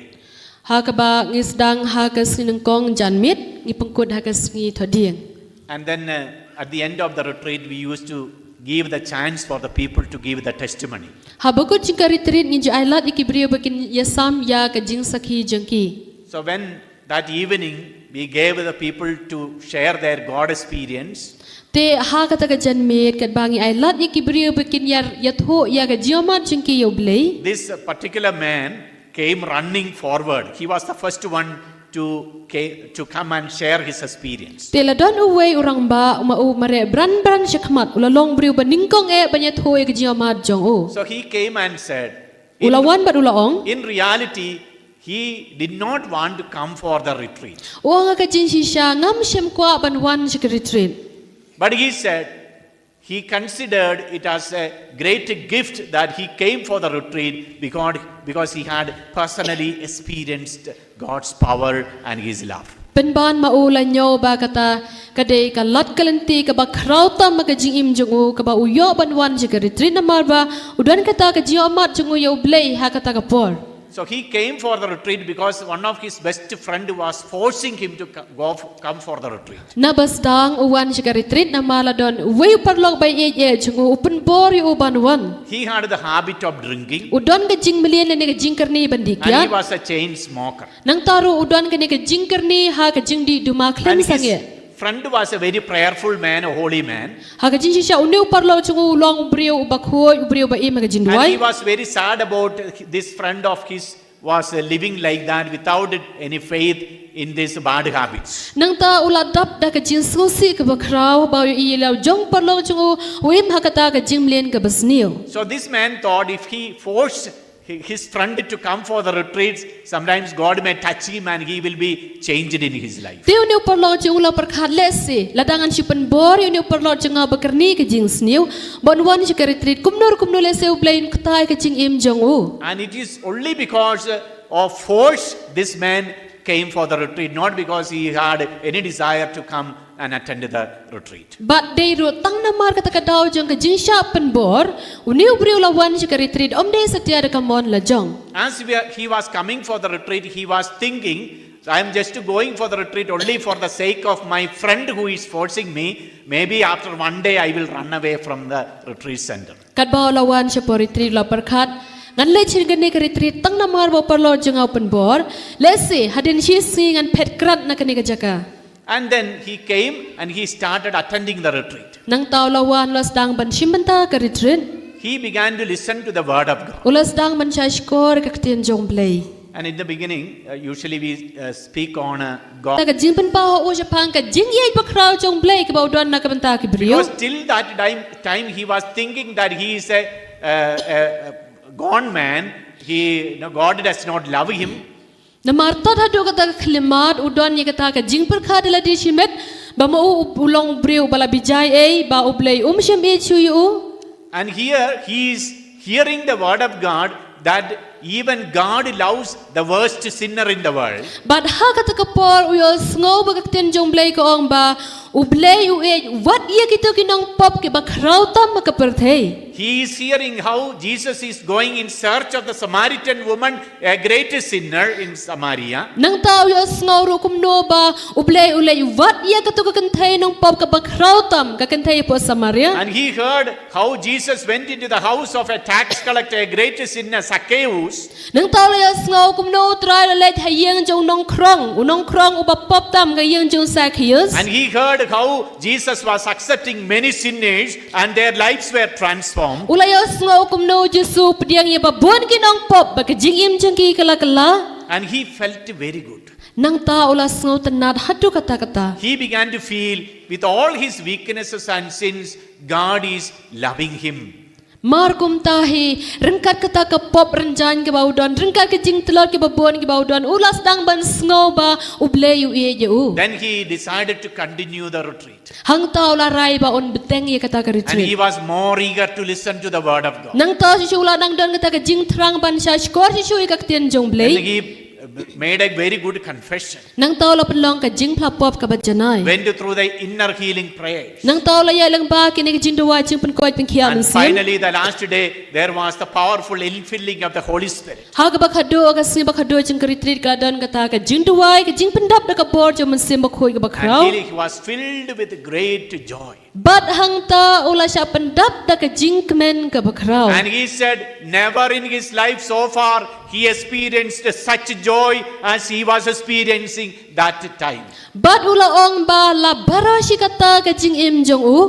Ha kaba ngi sdang ha ka sngi nyngkong janmiet, ngi pynkut ha ka sngi thohdieng. And then uh, at the end of the retreat, we used to give the chance for the people to give the testimony. Ha bakut jong ka retreat ngi ju ai lad ïa ki briew ba kin ïasam ïa ka jingsakhi jong ki. So when that evening, we gave the people to share their God experience. Te ha kata ka janmiet katba ngi ai lad ïa ki briew ba kin ïa ïathuh ïa ka jingïamat jong ki ïa U Blei. This particular man came running forward. He was the first one to, ca- to come and share his experience. Te la don uwei u rangbah u ma u mareh bran bran shakhmat, u la long briew ba nyngkong eh ban ïathuh ïa ka jingïamat jong u. So he came and said, U la wan bad u la ong. In reality, he did not want to come for the retreat. U ong ha ka jingshisha ngam shym kwah ban wan sha ka retreat. But he said, he considered it as a great gift that he came for the retreat because, because he had personally experienced God's power and his love. Pynban ma u la ñiew ba kata ka dei ka lad ka lynti kaba khraw tam ha ka jingim jong u kaba u ïoh ban wan sha ka retreat namar ba u don kata ka jingïamat jong u ïa U Blei ha kata ka por. So he came for the retreat because one of his best friend was forcing him to co- go f- come for the retreat. Naba sdang u wan sha ka retreat namar la don uwei u paralok ba ïeit eh jong u u pynbor ïa u ban wan. He had the habit of drinking U don ka jingmlien lane ka jingkyrni ban dih and he kiad. Was a chain smoker. Nangta ruh u don kane ka jingkyrni ha ka jingdih duma khlem And sangeh. His friend was a very prayerful man, a holy man. Ha ka jingshisha une u paralok jong u u long u briew uba khuid, u briew ba im ha ka And he jingduwai. Was very sad about this friend of his was uh, living like that without any faith in these bad habits. Nangta u la dap da ka jingsngewsih kaba khraw ba u ïohi ïa la u jong u paralok jong u u im ha kata ka jingmlien kaba sniew. So this man thought if he forced hi- his friend to come for the retreats, sometimes God may touch him and he will be changed in his life. Te une u paralok jong u u la pyrkhat lehse lada ngan shu pynbor ïa une u paralok jong nga ba kyrni ka jingsniew ban wan sha ka retreat kumno kumno lehse U Blei un kthah ïa ka jingim jong u. And it is only because uh, of force this man came for the retreat, not because he had any desire to come and attend the retreat. Bad dei ruh tang namar kata ka daw jong ka jingshah pynbor une u briew u la wan sha ka retreat, ym dei satia da ka mon lajong. As we are- he was coming for the retreat, he was thinking, I am just going for the retreat only for the sake of my friend who is forcing me. Maybe after one day I will run away from the retreat center. Katba u la wan sha ka retreat u la pyrkhat, ngan leit sha kane ka retreat tang namar ba u paralok jong nga u pynbor. Lehse hadien shisngi ngan phet krad na kane ka jaka. And then he came and he started attending the retreat. Nangta u la wan u la sdang ban shim bynta ka retreat. He began to listen to the word of God. U la sdang ban shah shkor ka ktien jong U Blei. And in the beginning, uh, usually we uh, speak on uh, God. Kata ka jingpynpaw ha u shaphang ka jingïeit bakhraw jong U Blei kaba u don na ka bynta ki briew. Because till that time, time he was thinking that he is a, uh, a, a gone man. He, no, God does not love him. Namar tad haduh kata ka khyllipmat u don ïa kata ka jingpyrkhat da lade shimet ba ma u u long u briew ba la bijai ei ba U Blei um shym ïeit shuh ïa u. And here he is hearing the word of God that even God loves the worst sinner in the world. Bad ha kata ka por u ïohsngew ba ka ktien jong U Blei ka ong ba U Blei u ïeit wat ïa kito ki nongpop kiba khraw tam ha ka pyrthei. He is hearing how Jesus is going in search of the Samaritan woman, a great sinner in Samaria. Nangta u ïohsngew ruh kumno ba U Blei u leit wad ïa kato ka kynthei nongpop kaba khraw tam, ka kynthei hapoh Samaria. And he heard how Jesus went into the house of a tax collector, a great sinner, Zacchaeus. Nangta u la ïohsngew kumno U Trai u la leit ha ïing jong u nongkhrong, u nongkhrong uba pop tam, ka ïing jong u Zacchaeus. And he heard how Jesus was accepting many sinners and their lives were transformed. U la ïohsngew kumno U Jisu u pdiang ïa ba bun ki nongpop ba ka jingim jong ki ka la kylla. And he felt very good. Nangta u la sngewtynnad haduh katta katta. He began to feel, with all his weaknesses and sins, God is loving him. Mar kumta hi, ryngkat kata ka pop rynjaiñ kaba u don, ryngkat ka jingtlot kaba bun kaba u don, u la sdang ban sngew ba U Blei u ïeit ïa u. Then he decided to continue the retreat. Hangta u la rai ba un bteng ïa kata ka And retreat. He was more eager to listen to the word of God. Nangta shisha u la nang don kata ka jingthrang ban shah shkor shisha ïa ka ktien jong U Blei. And he uh, made a very good confession. Nangta u la pynlong ka jingphla pop kaba janai. Went through the inner healing prayers. Nangta u la ïaid lyngba kine ka jingduwai jingpynkoit pynkhiah And mynsiem. Finally, the last day, there was the powerful infilling of the Holy Spirit. Ha kaba khadduh ka sngi ba khadduh jong ka retreat ka la don kata ka jingduwai ka jingpyndap da ka bor jong u Mynsiem Bakhuid kaba khraw. And he was filled with great joy. Bad hangta u la shah pyndap da ka jingkmen kaba khraw. And he said, never in his life so far he experienced such joy as he was experiencing that time. Bad u la ong ba la baroh shi katta ka jingim jong u,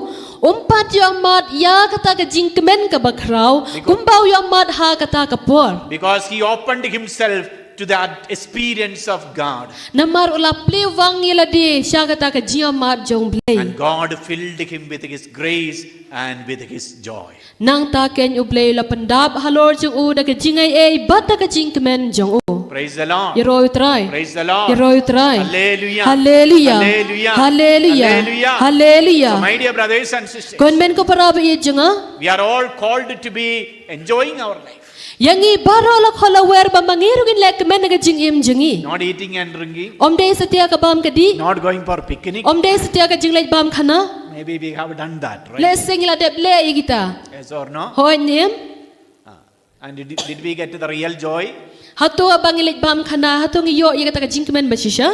um pat ïohmad ïa kata ka jingkmen kaba khraw, kumba u ïohmad ha kata ka por. Because he opened himself to that experience of God. Namar u la plie wang ïa lade sha kata ka jingïohmad jong U Blei. And God filled him with his grace and with his joy. Nangta keiñ U Blei u la pyndap halor jong u da ka jingaiei bad da ka jingkmen jong u. Praise the Lord. Ïaroh ïa U Trai. Praise the Lord. Ïaroh ïa U Trai. Hallelujah. Hallelujah. Hallelujah. Hallelujah. Hallelujah. Hallelujah. So, my dear brothers and sisters, Ko hynmen ko para ba ïeit jong nga, we are all called to be enjoying our life. ïa ngi baroh la khot la wer ba ma ngi ruh ngin leh kmen ha ka jingim jong ngi. Not eating and drinking, Ym dei satia ka bam ka dih. Not going for picnic. Ym dei satia ka jingleit bam khana. Maybe we have done that, right? Lehse ngi la dep leh ïa kita. Yes or no? Hooid ne em? Ah. And did, did we get the real joy? Hato ba ngi leit bam khana, hato ngi ïoh ïa kata ka jingkmen ba shisha?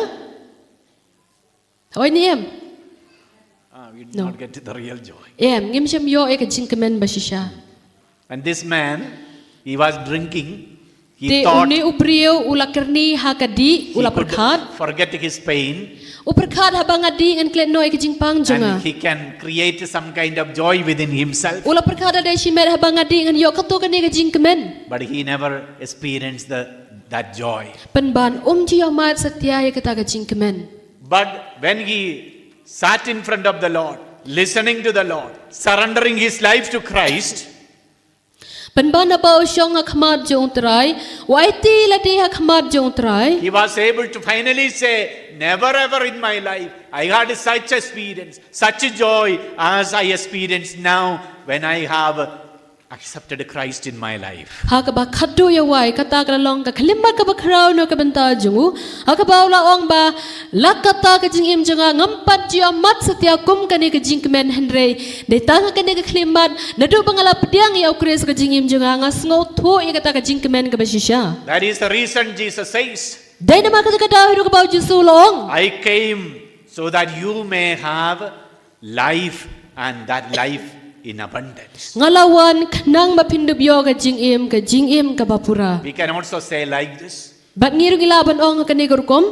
Hooid ne em? Ah, we did No. not get the real joy. Em, ngim shym ïoh ïa ka jingkmen ba shisha. And this man, he was drinking. He Te thought une u briew u la kyrni ha ka dih, u he la could pyrkhat. Forget his pain. U pyrkhat haba nga dih ngan klet noh ïa ka jingpang jong nga. And he can create some kind of joy within himself. U la pyrkhat da dei shimet haba nga dih ngan ïoh kato kane ka jingkmen. But he never experienced the, that joy. Pynban um ju ïohmad satia ïa kata ka jingkmen. But when he sat in front of the Lord, listening to the Lord, surrendering his life to Christ, Pynban haba u shong ha khmat jong U Trai, u aiti lade ha khmat jong U Trai. He was able to finally say, never ever in my life I had such experience, such a joy as I experience now when I have accepted Christ in my life. Ha kaba khadduh ïa wai, kata ka la long ka khyllipmat kaba khraw na ka bynta jong u. Ha kaba u la ong ba, la kata ka jingim jong nga ngam pat ju ïohmad satia kum kane ka jingkmen, hynrei dei tang ha kane ka khyllipmat, naduh ba nga la pdiang ïa U Khrist ha ka jingim jong nga, nga sngewthuh ïa kata ka jingkmen kaba shisha. That is the reason Jesus says, Dei namar kata ka daw hi ruh kaba U Jisu u la ong. I came so that you may have life and that life in abundance. Nga la wan khnang ba phin dup ïoh ka jingim, ka jingim kaba pura. We can also say like this, Bad ngi ruh ngi lah ban ong ha kane ka rukom.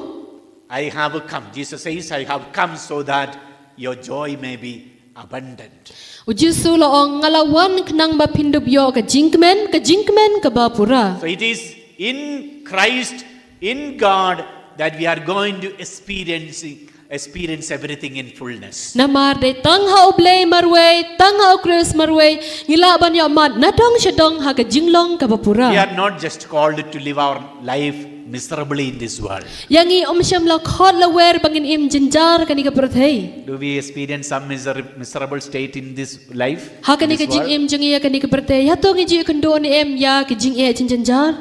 I have come. Jesus says, I have come so that your joy may be abundant. U Jisu u la ong, nga la wan khnang ba phin dup ïoh ka jingkmen, ka jingkmen kaba pura. So it is in Christ, in God, that we are going to experience, experience everything in fullness. Namar dei tang ha U Blei marwei, tang ha U Khrist marwei, ngi lah ban ïohmad nadong shadong ha ka jinglong kaba pura. We are not just called to live our life miserably in this world. Ïa ngi ym shym la khot la wer ba ngin im jynjar ha kane ka pyrthei. Do we experience some miser-, miserable state in this life? Ha kane ka This world? jingim jong ngi ha kane ka pyrthei, hato ngi ju ïakynduh ne em ïa ka jingeh jingjynjar?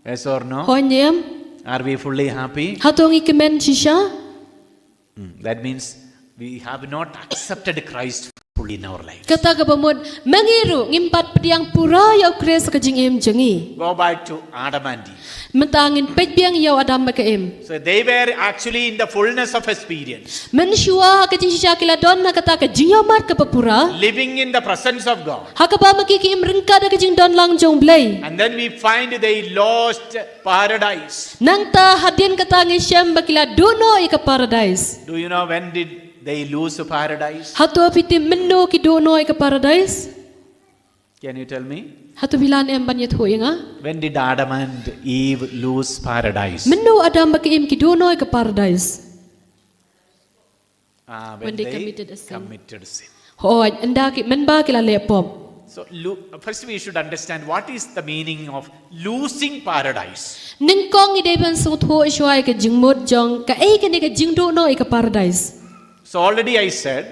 Yes or no? Hooid ne em? Are we fully happy? Hato ngi kmen shisha? Hmm, that means we have not accepted Christ fully in our life. Kata kaba mut, ma ngi ruh ngim pat pdiang pura ïa U Khrist ha ka jingim jong ngi. Go back to Adam and Eve. Mynta ngin peit biang ïa u Adam bad ka Im. So they were actually in the fullness of experience, Mynshuwa ha ka jingshisha ki la don ha kata ka jingïohmad kaba pura. Living in the presence of God. Ha kaba ma ki ki im ryngkat ha ka jingdon lang jong U Blei. And then we find they lost paradise. Nangta hadien kata ngi shem ba ki la duh noh ïa ka paradise. Do you know when did they lose paradise? Hato phi tip mynno ki duh noh ïa ka paradise? Can you tell me? Hato phi lah ne em ban ïathuh ïa nga? When did Adam and Eve lose paradise? Mynno Adam bad ka Im ki duh noh ïa ka paradise? Ah, When they committed a sin. Committed sin. Hooid, ynda ki, mynba ki la leh pop. So, lo- first we should understand what is the meaning of losing paradise. Nyngkong ngi dei ban sngewthuh shuwa ïa ka jingmut jong kaei kane ka jingduh noh ïa ka paradise. So, already I said,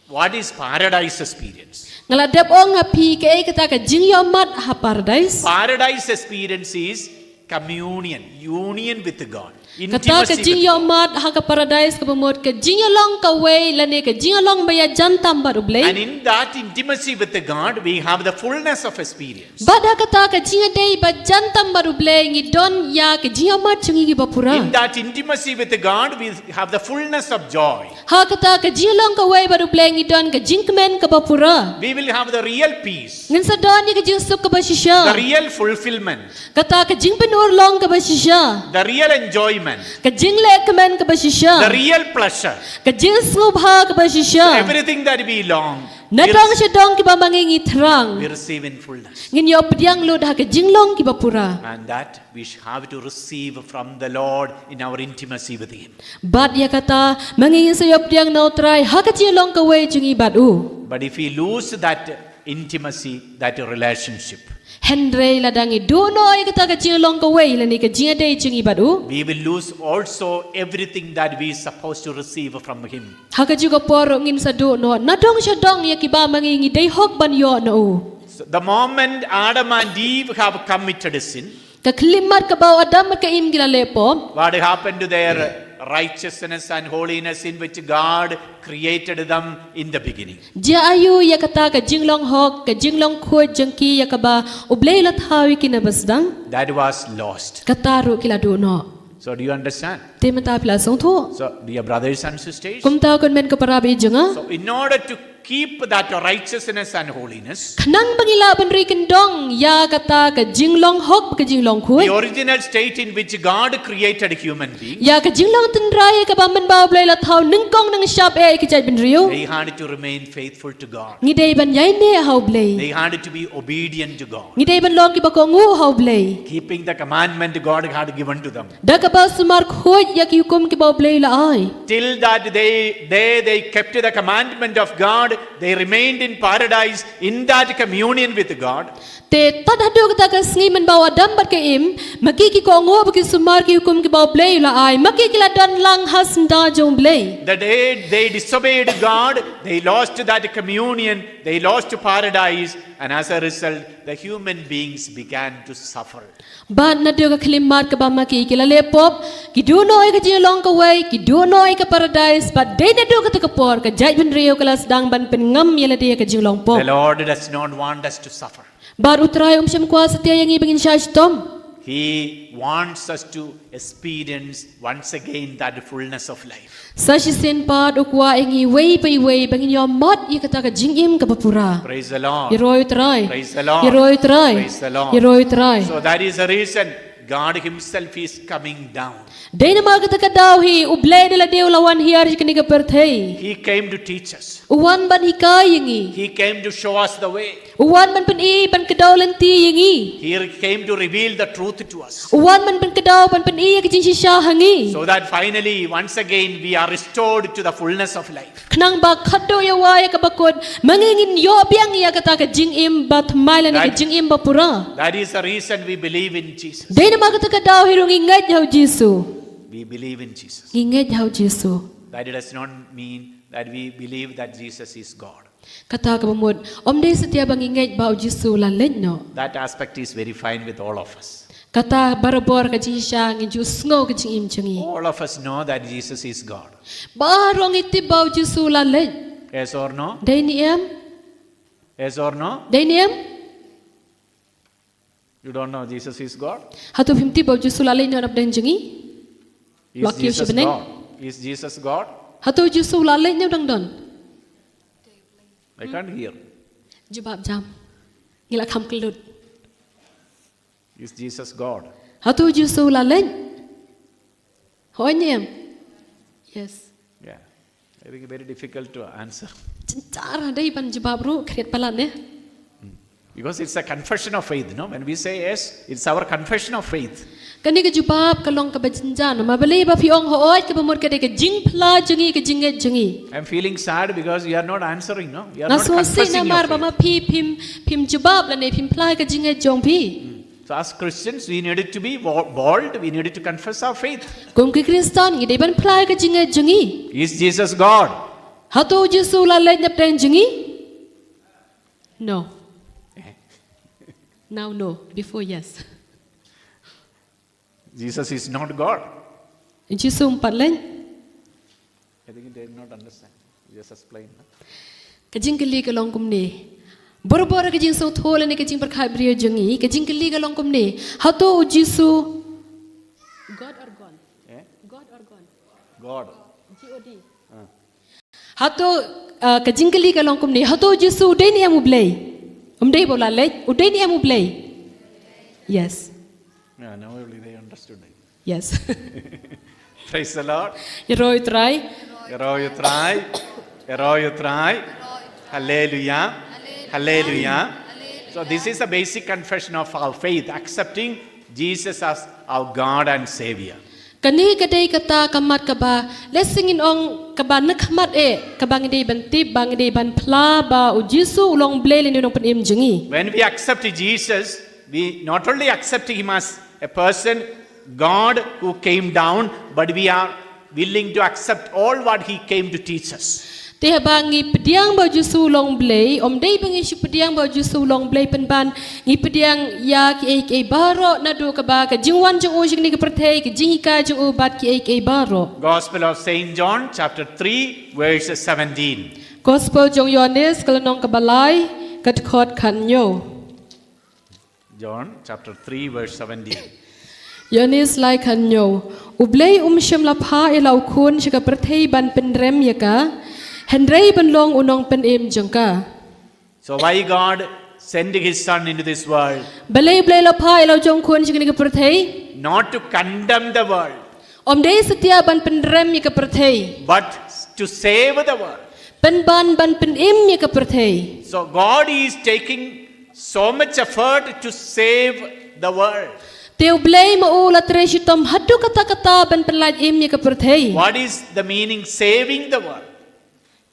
what is paradise experience? Nga la dep ong ha phi kaei kata ka jingïohmad ha paradise. Paradise experience is communion, union with God. Kata ka jingïohmad ha ka paradise kaba mut ka jingïalong kawei lane ka jingïalong ba ïajan tam bad U Blei. And in that intimacy with God, we have the fullness of experience. Bad ha kata ka jingïadei ba jan tam bad U Blei ngi don ïa ka jingïohmad jong ngi ba pura. In that intimacy with God, we have the fullness of joy. Ha kata ka jingïalong kawei bad U Blei ngi don ka jingkmen kaba pura. We will have the real peace, Ngin sa don ïa ka jingsuk kaba shisha. The real fulfillment, Kata ka jingpynurlong kaba shisha. The real enjoyment, Ka jinglehkmen kaba shisha. The real pleasure, Ka jingsngewbha kaba shisha. Everything that we long, Nadong shadong kiba ma ngi ngi thrang. We receive in fullness. Ngin ïoh pdiang lut ha ka jinglong kiba pura. And that we have to receive from the Lord in our intimacy with Him. Bad ïa kata ma ngi ngin sa ïoh pdiang na U Trai ha ka jinglong kawei jong ngi bad u. But if we lose that intimacy, that relationship, Hynrei lada ngi duh noh ïa kata ka jinglong kawei lane ka jingïadei jong ngi bad u. We will lose also everything that we supposed to receive from Him. Ha ka juh ka por ruh ngin sa duh noh nadong shadong ïa kiba ma ngi ngi dei hok ban ïoh na u. So the moment Adam and Eve have committed sin, Ka khyllipmat kaba u Adam bad ka Im ki la leh pop. What happened to their righteousness and holiness in which God created them in the beginning? Jia aïu ïa kata ka jinglong hok, ka jinglong khuid jong ki ïa kaba U Blei u la thaw ïa ki na ba sdang? That was lost. Kata ruh ki la duh noh. So do you understand? Te mynta phi la sngewthuh? So, dear brothers and sisters, Kumta ko hynmen ko para ba ïeit jong nga. So in order to keep that righteousness and holiness, Khnang ba ngi lah ban ri kyndong ïa kata ka jinglong hok ka jinglong khuid. The original state in which God created human being, Ïa ka jinglong tynrai ïa kaba mynba U Blei u la thaw nyngkong nyngshap ïa ki jait bynriew. They had to remain faithful to God. Ngi dei ban ïaineh ha U Blei. They had to be obedient to God. Ngi dei ban long kiba kohnguh ha U Blei. Keeping the commandment God had given to them. Da kaba sumar khuid ïa ki hukum kiba U Blei u la ai. Till that day, they, they kept the commandment of God, they remained in paradise in that communion with God. Te tad haduh kata ka sngi mynba u Adam bad ka Im, ma ki ki kohnguh bad ki sumar ki hukum kiba U Blei u la ai, ma ki ki la don lang ha syndah jong U Blei. The day they disobeyed God, they lost that communion, they lost paradise, and as a result, the human beings began to suffer. Bad naduh ka khyllipmat kaba ma ki ki la leh pop, ki duh noh ïa ka jinglong kawei, ki duh noh ïa ka paradise, bad dei naduh kata ka por ka jait bynriew ka la sdang ban pynngam ïa lade ïa ka jinglong pop. The Lord does not want us to suffer. Bad U Trai um shym kwah satia ïa ngi ba ngin shah shitom. He wants us to experience once again that fullness of life. Sa shisien pat u kwah ïa ngi iwei pa iwei ba ngin ïohmad ïa kata ka jingim kaba pura. Praise the Lord. Ïaroh ïa U Trai. Praise the Lord. Ïaroh ïa U Trai. Praise the Lord. Ïaroh ïa U Trai. So that is the reason God Himself is coming down. Dei namar kata ka daw hi U Blei da lade u la wan hiar ïa kane ka pyrthei. He came to teach us. U wan ban hikai ïa ngi. He came to show us the way. U wan ban pyni ban kdew lynti ïa ngi. He came to reveal the truth to us. U wan ban pynkdew ban pyni ïa ka jingshisha ha ngi. So that finally, once again, we are restored to the fullness of life. Khnang ba khatduh ïa wai ïa kaba kut ma ngi ngin ïoh biang ïa kata ka jingim ba thymmai lane ka jingim ba pura. That is the reason we believe in Jesus. Dei namar kata ka daw hi ruh ngi ngeit ha U Jisu. We believe in Jesus. Ngi ngeit ha U Jisu. That does not mean that we believe that Jesus is God. Kata kaba mut, ym dei satia ba ngi ngeit ba U Jisu u la leit noh. That aspect is very fine with all of us. Kata barabor ka jingshisha ngi ju sngew ka jingim jong ngi. All of us know that Jesus is God. Baroh ngi tip ba U Jisu u la leit. Yes or no? Dei ne em? Yes or no? Dei ne em? You don't know Jesus is God? Hato phim tip ba U Jisu u la leit noh na pdeng jong ngi? Is Jesus God? Is Jesus God? Hato U Jisu u la leit noh dang don? I can't hear. Jubab jam. Ngi la kham kyllut. Is Jesus God? Hato U Jisu u la leit? Hooid ne em? Yes. Yeah. I think very difficult to answer. Jynjar dei ban jubab ruh, khriat palat ne. Because it's a confession of faith, no? When we say yes, it's our confession of faith. Kane ka jubab ka long kaba jynjar namar balei ba phi ong hooid kaba mut ka dei ka jingphla jong ngi, ka jingngeit jong ngi. I'm feeling sad because you are not answering, no? You are Nga not sngewsih confessing your namar ba faith. Ma phi phim phim jubab lane phim phla ka jingngeit jong phi. So as Christians, we needed to be bo- bold. We needed to confess our faith. Kum ki Khristan ngi dei ban phla ka jingngeit jong ngi. Is Jesus God? Hato Jisu u la leit napdeng jong ngi? No. Now no. Before yes. Jesus is not God. Jisu um pat leit. I think they did not understand. Just explain. Ka jingkylli ka long kumne. Borbor ka jingsngewthuh lane ka jingpyrkhat briew jong ngi, ka jingkylli ka long kumne. Hato u Jisu God or gone? Eh? God or gone? God. G O D. Ah. Hato, uh, ka jingkylli ka long kumne, hato u Jisu u dei ne em u Blei? Um dei ba u la leit, u dei ne em u Blei? Yes. Yeah, now only they understood. Yes. Praise the Lord. Ïaroh ïa u Trai. Ïaroh ïa u Trai. Ïaroh ïa u Trai. Hallelujah. Hallelujah. So this is a basic confession of our faith, accepting Jesus as our God and Savior. Kane ka dei kata ka mat kaba, lehse ngin ong kaba na ka mat eh, kaba ngi dei ban tip, ba ngi dei ban phla ba u Jisu u long Blei lane u nongpynim jong ngi. When we accept Jesus, we not only accept him as a person, God who came down, but we are willing to accept all what he came to teach us. Te haba ngi pdiang ba u Jisu u long Blei, um dei ba ngi shu pdiang ba u Jisu u long Blei pynban, ngi pdiang ïa kiei kiei baroh naduh kaba ka jingwan jong u sha kane ka pyrthei, ka jinghikai jong u bad kiei kiei baroh. Gospel of Saint John, chapter three, verse seventeen. Gospel jong u Ïoannis, ka lynnong kaba lai, ka dkhot khathynñiew. John chapter three, verse seventeen. Ïoannis lai khathynñiew. U Blei um shym la phah ïa la u Khun sha ka pyrthei ban pynrem ïa ka, hynrei ban long u nongpynim jong ka. So why God sending his son into this world? Balei U Blei u la phah ïa la u jong u Khun sha kane ka pyrthei? Not to condemn the world. Um dei satia ban pynrem ïa ka pyrthei. But to save the world. Pynban ban pynim ïa ka pyrthei. So God is taking so much effort to save the world. Te U Blei ma u la trei shitom haduh katta katta ban pynlait im ïa ka pyrthei. What is the meaning saving the world?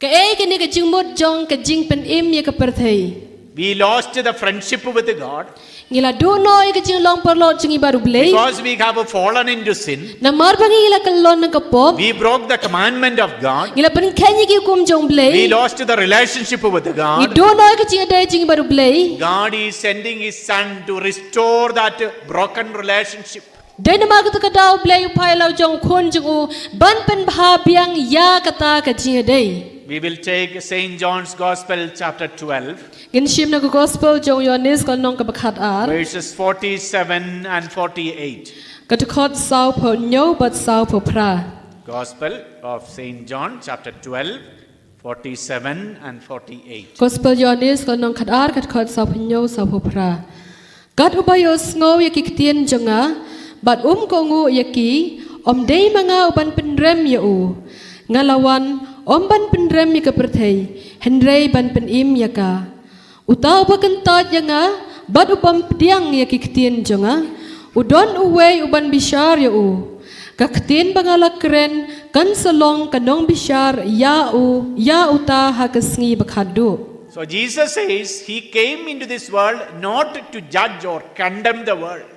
Kaei kane ka jingmut jong ka jingpynim ïa ka pyrthei? We lost the friendship with God. Ngi la duh noh ïa ka jinglong paralok jong ngi bad U Blei. Because we have fallen into sin. Namar ba ngi la kyllon na ka pop. We broke the commandment of God. Ngi la pynkheiñ ïa ki hukum jong U Blei. We lost the relationship with God. Ngi duh noh ïa ka jingïadei jong ngi bad U Blei. God is sending his son to restore that broken relationship. Dei namar kata ka daw U Blei u phah ïa la u jong u Khun jong u ban pynbha biang ïa kata ka jingïadei. We will take Saint John's Gospel, chapter twelve. Ngin shim na ka Gospel jong u Ïoannis ka lynnong kaba khatar. Verses forty-seven and forty-eight. Ka dkhot sawphew hynñiew bad sawphew phra. Gospel of Saint John, chapter twelve, forty-seven and forty-eight. Gospel Ïoannis ka lynnong khatar, ka dkhot sawphew hynñiew, sawphew phra. Kat uba ïohsngew ïa ki ktien jong nga, bad um kohnguh ïa ki, um dei ma nga u ban pynrem ïa u. Nga la wan, um ban pynrem ïa ka pyrthei, hynrei ban pynim ïa ka. Uta uba kyntait ïa nga, bad u bym pdiang ïa ki ktien jong nga, u don uwei u ban bishar ïa u. Ka ktien ba nga la kren, kan sa long ka nongbishar ïa u, ïa uta ha ka sngi ba khatduh. So Jesus says he came into this world not to judge or condemn the world.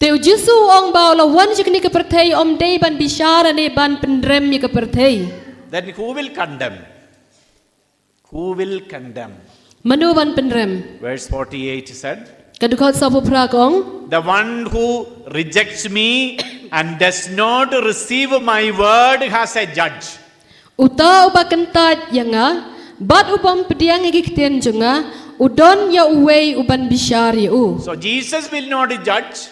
Te u Jisu u ong ba u la wan sha kane ka pyrthei ym dei ban bishar ne ban pynrem ïa ka pyrthei. Then who will condemn? Who will condemn? Mano ban pynrem? Verse forty-eight said, ka dkhot sawphew phra ka ong, the one who rejects me and does not receive my word has a judge. Uta uba kyntait ïa nga, bad u bym pdiang ïa ki ktien jong nga, u don ïa uwei u ban bishar ïa u. So Jesus will not judge.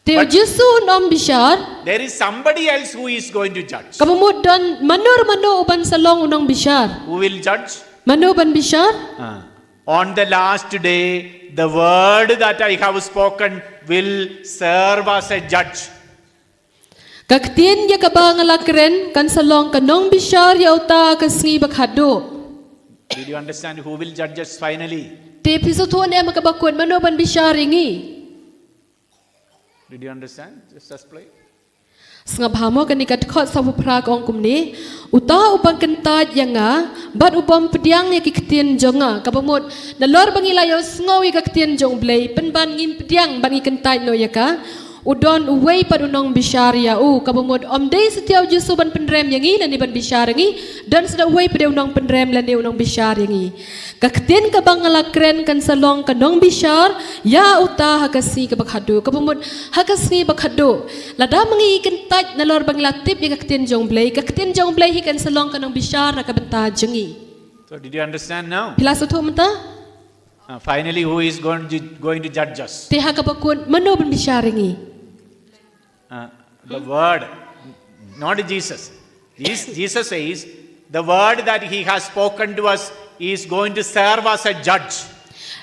Te u Jisu un ym bishar. There is somebody else who is going to judge. Ka mut don mano mano u ban sa long u nongbishar. Who will judge? Mano ban bishar? Ah. On the last day, the word that I have spoken will serve as a judge. Ka ktien ïa kaba nga la kren kan sa long ka nongbishar ïa uta ka sngi ba khatduh. Did you understand who will judge us finally? Te phi sngewthuh ne em ha kaba kut mano ban bishar ïa ngi? Did you understand? Just, just play. Sngap ha mo kane ka dkhot sawphew phra ka ong kumne. Uta uba kyntait ïa nga bad uba pdiang ïa ki ktien jong nga. Kaba mut nalor ba ngi la ïohsngew ïa ka ktien jong U Blei, pynban ngim pdiang bad ngi kyntait noh ïa ka, u don uwei pat u nongbishar ïa u. Kaba mut ym dei satia U Jisu ban pynrem ïa ngi lane ban bishar ïa ngi, don sa da uwei pat u nongpynrem lane u nongbishar ïa ngi. Ka ktien kaba nga la kren kan sa long ka nongbishar ïa uta ha ka sngi kaba khadduh. Kaba mut ha ka sngi ba khadduh, lada ma ngi kyntait nalor ba ngi la tip ïa ka ktien jong U Blei, ka ktien jong U Blei hi kan sa long ka nongbishar na ka bynta jong ngi. So did you understand now? Phi la sngewthuh mynta? Uh, finally, who is going to, going to judge us? Te ha kaba kut mano ban bishar ïa ngi? Uh, the word, not Jesus. Jis- Jesus says, the word that he has spoken to us is going to serve as a judge.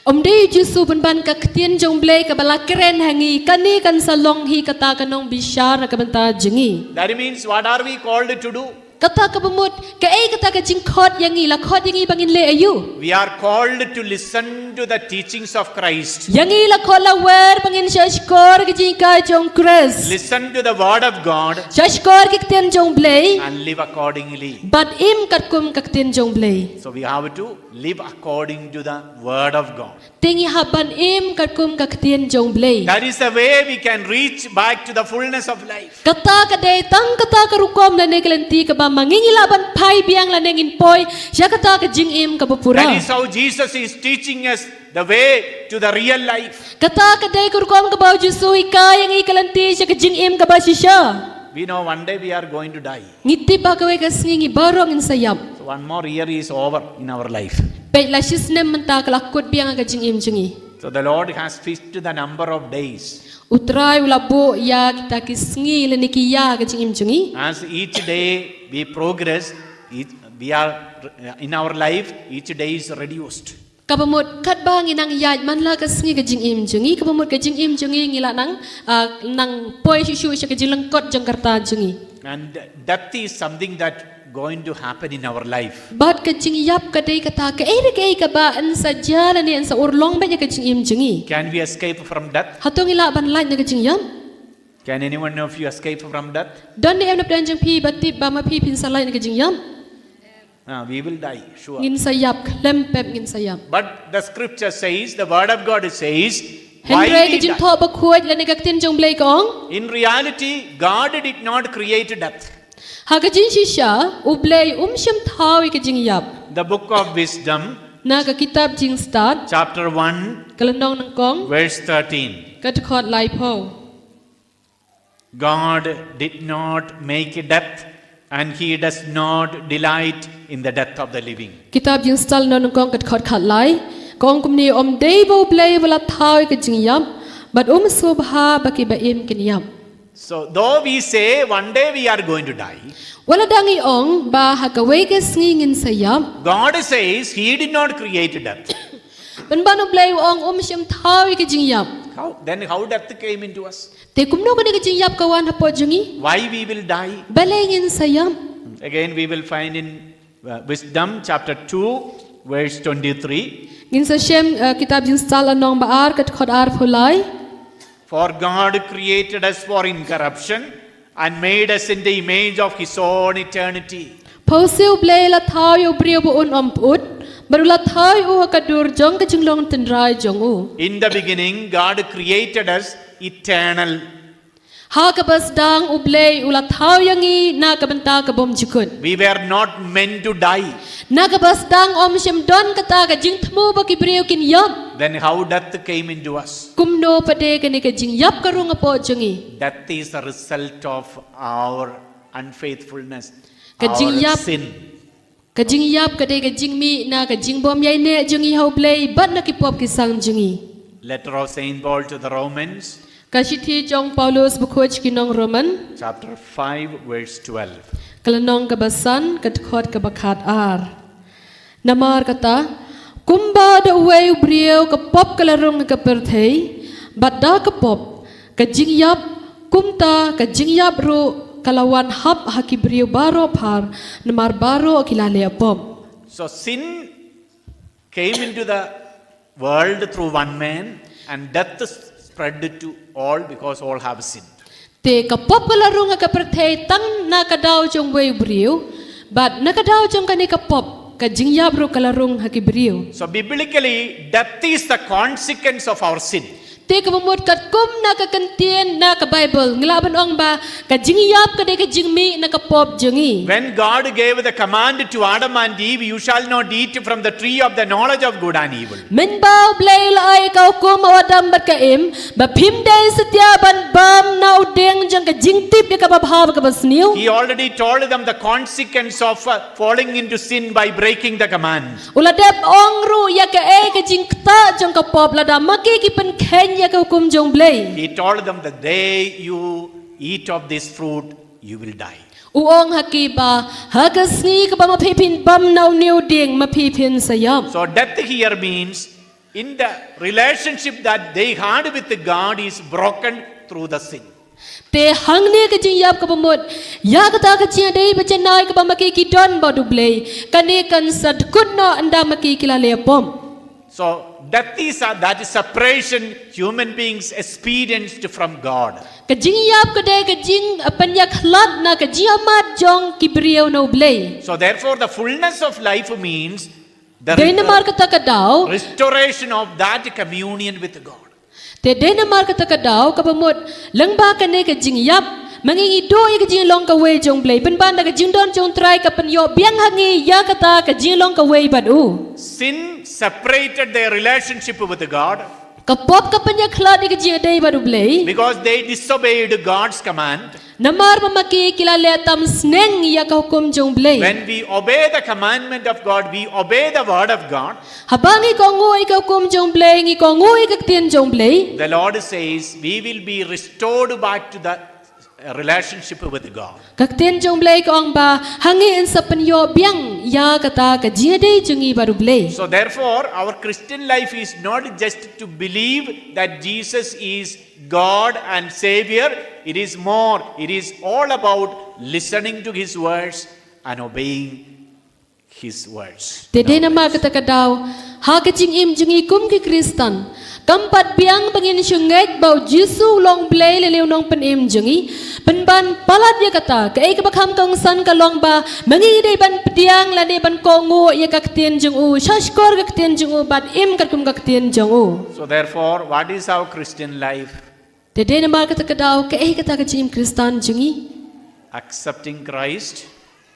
Ym dei U Jisu, pynban ka ktien jong U Blei kaba la kren ha ngi, kane kan sa long hi kata ka nongbishar na ka bynta jong ngi. That means, what are we called to do? Kata kaba mut, kaei kata ka jingkhot ïa ngi, la khot ïa ngi ba ngin leh aïu? We are called to listen to the teachings of Christ. Ïa ngi la khot la wer ba ngin shahshkor ki jinghikai jong Khrist. Listen to the word of God. Shahshkor ki ktien jong U Blei. And live accordingly. Bad im katkum ka ktien jong U Blei. So we have to live according to the word of God. Te ngi hap ban im katkum ka ktien jong U Blei. That is the way we can reach back to the fullness of life. Kata ka dei tang kata ka rukom lane ka lynti kaba ma ngi ngi lah ban phai biang lane ngin poi sha kata ka jingim kaba pura. That is how Jesus is teaching us the way to the real life. Kata ka dei ka rukom kaba U Jisu u hikai ïa ngi ka lynti sha ka jingim kaba shisha. We know one day we are going to die. Ngi tip ba kawei ka sngi ngi baroh ngin sa ïap. So one more year is over in our life. Peit, la shi snem mynta ka la kut biang ha ka jingim jong ngi. So the Lord has fixed the number of days. U Trai u la buh ïa kita ki sngi lane ki ïa ha ka jingim jong ngi. As each day we progress, each, we are, in our life, each day is reduced. Kaba mut katba ngi nang ïaid man la ka sngi ka jingim jong ngi, kaba mut ka jingim jong ngi ngi la nang, ah, nang poi shuh shuh sha ka jinglyngkot jong ka rta jong ngi. And death is something that going to happen in our life. Bad ka jingïap ka dei kata kaei re kaei kaba yn sa jia lane yn sa urlong beit ïa ka jingim jong ngi. Can we escape from death? Hato ngi lah ban lait na ka jingïap? Can anyone of you escape from death? Don ne em na pdeng jong phi ba tip ba ma phi phin sa lait na ka jingïap? Ah, we will die, sure. Ngin sa ïap, khlem pep ngin sa ïap. But the scripture says, the word of God says, why we die? Hynrei ka jingthoh bakhuid lane ka ktien jong U Blei ka ong, in reality, God did not create death. Ha ka jingshisha, U Blei um shym thaw ïa ka jingïap. The book of Wisdom, na ka kitab Jingstad, chapter one, ka lynnong nyngkong, verse thirteen. Ka dkhot laiphew. God did not make death, and he does not delight in the death of the living. Kitab Jingstad lynnong nyngkong ka dkhot khatlai, ka ong kumne, ym dei ba U Blei u la thaw ïa ka jingïap, bad um sngewbha ba kiba im kin ïap. So, though we say one day we are going to die, wat lada ngi ong ba ha kawei ka sngi ngin sa ïap, God says he did not create death. Pynban U Blei u ong um shym thaw ïa ka jingïap. How, then how death came into us? Te kumno kane ka jingïap ka wan hapoh jong ngi? Why we will die? Balei ngin sa ïap? Again, we will find in, uh, Wisdom chapter two, verse twenty-three. Ngin sa shem, uh, kitab Jingstad lynnong ba ar ka dkhot arphew lai. For God created us for incorruption and made us in the image of his own eternity. Pawse U Blei u la thaw ïa u briew ba un ym pyut, bad u la thaw ïa u ha ka dur jong ka jinglong tynrai jong u. In the beginning, God created us eternal. Ha kaba sdang U Blei u la thaw ïa ngi na ka bynta ka bymjukut. We were not meant to die. Na kaba sdang ym shym don kata ka jingthmu ba ki briew kin ïap. Then how death came into us? Kumno pat de kane ka jingïap ka rung hapoh jong ngi? Death is the result of our unfaithfulness, ka jingïap, our sin. Ka jingïap ka dei ka jingmih na ka jingbymïaineh jong ngi ha U Blei bad na ki pop ki sang jong ngi. Letter of Saint Paul to the Romans. Ka shithi jong u Paulus bakhuid sha ki nong Roman. Chapter five, verse twelve. Ka lynnong kaba san, ka dkhot kaba khatar. Namar kata, kumba da uwei u briew ka pop ka la rung ha ka pyrthei, bad da ka pop, ka jingïap, kumta ka jingïap ruh ka la wan hap ha ki briew baroh phar, namar baroh ki la leh pop. So sin came into the world through one man, and death spread to all because all have sinned. Te ka pop ka la rung ha ka pyrthei tang na ka daw jong uwei u briew, bad na ka daw jong kane ka pop ka jingïap ruh ka la rung ha ki briew. So biblically, death is the consequence of our sin. Te kaba mut katkum na ka kyntien na ka Baibl ngi lah ban ong ba ka jingïap ka dei ka jingmih na ka pop jong ngi. When God gave the command to Adam and Eve, "You shall not eat from the tree of the knowledge of good and evil." Mynba U Blei u la ai ka hukum ha u Adam bad ka Im ba phim dei satia ban bam na u dieng jong ka jingtip ïa kaba bha bad kaba sniew. He already told them the consequence of uh, falling into sin by breaking the command. U la dep ong ruh ïa kaei ka jingktah jong ka pop lada ma ki ki pynkheiñ ïa ka hukum jong U Blei. He told them, "The day you eat of this fruit, you will die." U ong ha ki ba ha ka sngi kaba ma phi phin bam na une u dieng ma phi phin sa ïap. So death here means in the relationship that they had with God is broken through the sin. Te hangne ka jingïap kaba mut ïa kata ka jingïadei ba janai kaba ma ki ki don bad U Blei, kane kan sa dkut noh ynda ma ki ki la leh pop. So death is a, that is separation human beings experienced from God. Ka jingïap ka dei ka jing, uh, pynïakhlad na ka jingïamat jong ki briew na U Blei. So therefore, the fullness of life means the Dei namar kata ka daw. Restoration of that communion with God. Te dei namar kata ka daw kaba mut lyngba kane ka jingïap ma ngi ngi duh ïa ka jinglong kawei jong U Blei, pynban da ka jingdon jong U Trai ka pynïoh biang ha ngi ïa kata ka jinglong kawei bad U. Sin separated their relationship with God. Ka pop ka pynïakhlad ïa ka jingïadei bad U Blei. Because they disobeyed God's command. Namar ba ma ki ki la leh tam sneng ïa ka hukum jong U Blei. When we obey the commandment of God, we obey the word of God. Haba ngi kohnguh ïa ka hukum jong U Blei, ngi kohnguh ïa ka ktien jong U Blei. The Lord says, "We will be restored back to the relationship with God." Ka ktien jong U Blei ka ong ba ha ngi yn sa pynïoh biang ïa kata ka jingïadei jong ngi bad U Blei. So therefore, our Christian life is not just to believe that Jesus is God and Savior. It is more. It is all about listening to His words and obeying His words. Te dei namar kata ka daw ha ka jingim jong ngi kum ki Khristan, kam pat biang ba ngin shu ngeit ba U Jisu u long U Blei lane u nongpynim jong ngi. Pynban palat ïa kata, kaei kaba kham kongsan ka long ba ma ngi dei ban pdiang lane ban kohnguh ïa ka ktien jong U, shahshkor ka ktien jong U bad im katkum ka ktien jong U. So therefore, what is our Christian life? Te dei namar kata ka daw kaei kata ka jingim Khristan jong ngi? Accepting Christ.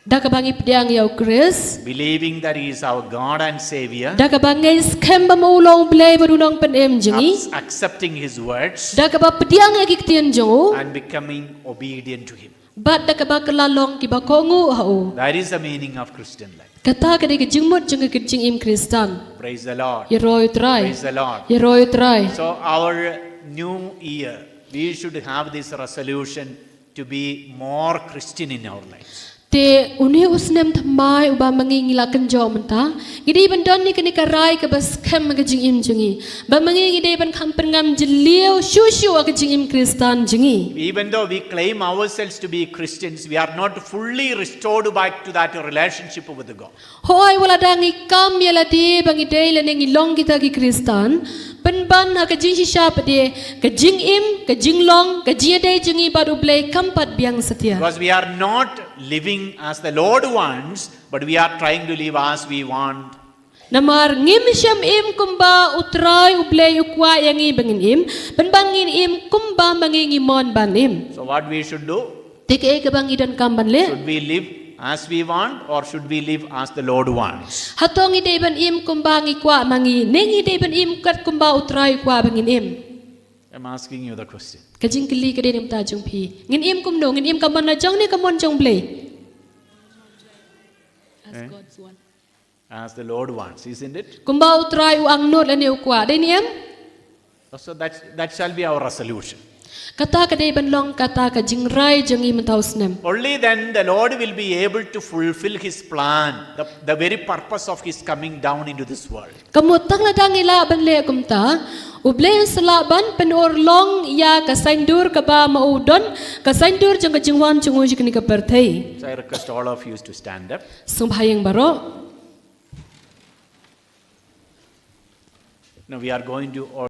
Da kaba ngi pdiang ïa U Khrist. Believing that He is our God and Savior. Da kaba ngi skhem ba ma U long U Blei bad u nongpynim jong ngi. Ac-, accepting His words. Da kaba pdiang ïa ki ktien jong U. And becoming obedient to Him. Bad da kaba kylla long kiba kohnguh ha U. That is the meaning of Christian life. Kata ka dei ka jingmut jong ka jingim Khristan. Praise the Lord. Ïaroh ïa U Trai. Praise the Lord. Ïaroh ïa U Trai. So our new year, we should have this resolution to be more Christian in our lives. Te une u snem thymmai uba ma ngi ngi la kynjoh mynta, ngi dei ban don ïa kane ka rai kaba skhem ha ka jingim jong ngi. Ba ma ngi ngi dei ban kham pynngam jylliew shuh shuh ha ka jingim Khristan jong ngi. Even though we claim ourselves to be Christians, we are not fully restored back to that relationship with God. Hooid, wat lada ngi kam ïa lade ba ngi dei lane ngi long kita ki Khristan, pynban ha ka jingshisha pat de ka jingim, ka jinglong, ka jingïadei jong ngi bad U Blei kam pat biang satia. Because we are not living as the Lord wants, but we are trying to live as we want. Namar ngim shym im kumba U Trai U Blei u kwah ïa ngi ba ngin im, pynban ngin im kumba ma ngi ngi mon ban im. So what we should do? Te kaei kaba ngi donkam ban leh? Should we live as we want or should we live as the Lord wants? Hato ngi dei ban im kumba ngi kwah ma ngi, ne ngi dei ban im kat kumba U Trai u kwah ba ngin im? I'm asking you the question. Ka jingkylli ka dei na ka bynta jong phi. Ngin im kumno, ngin im ka mon la jong ne ka mon jong U Blei? As Eh? God's one. As the Lord wants, isn't it? Kumba U Trai u angnud lane u kwah, dei ne em? So that, that shall be our resolution. Kata ka dei ban long kata ka jingrai jong ngi mynta u snem. Only then the Lord will be able to fulfill His plan, the, the very purpose of His coming down into this world. Ka mut tang lada ngi lah ban leh kumta, U Blei un sa lah ban pynurlong ïa ka saiñdur kaba ma u don, ka saiñdur jong ka jingwan jong u sha kane ka pyrthei. So I request all of you to stand up. Sngewbha ïa ngi baroh. Now we are going to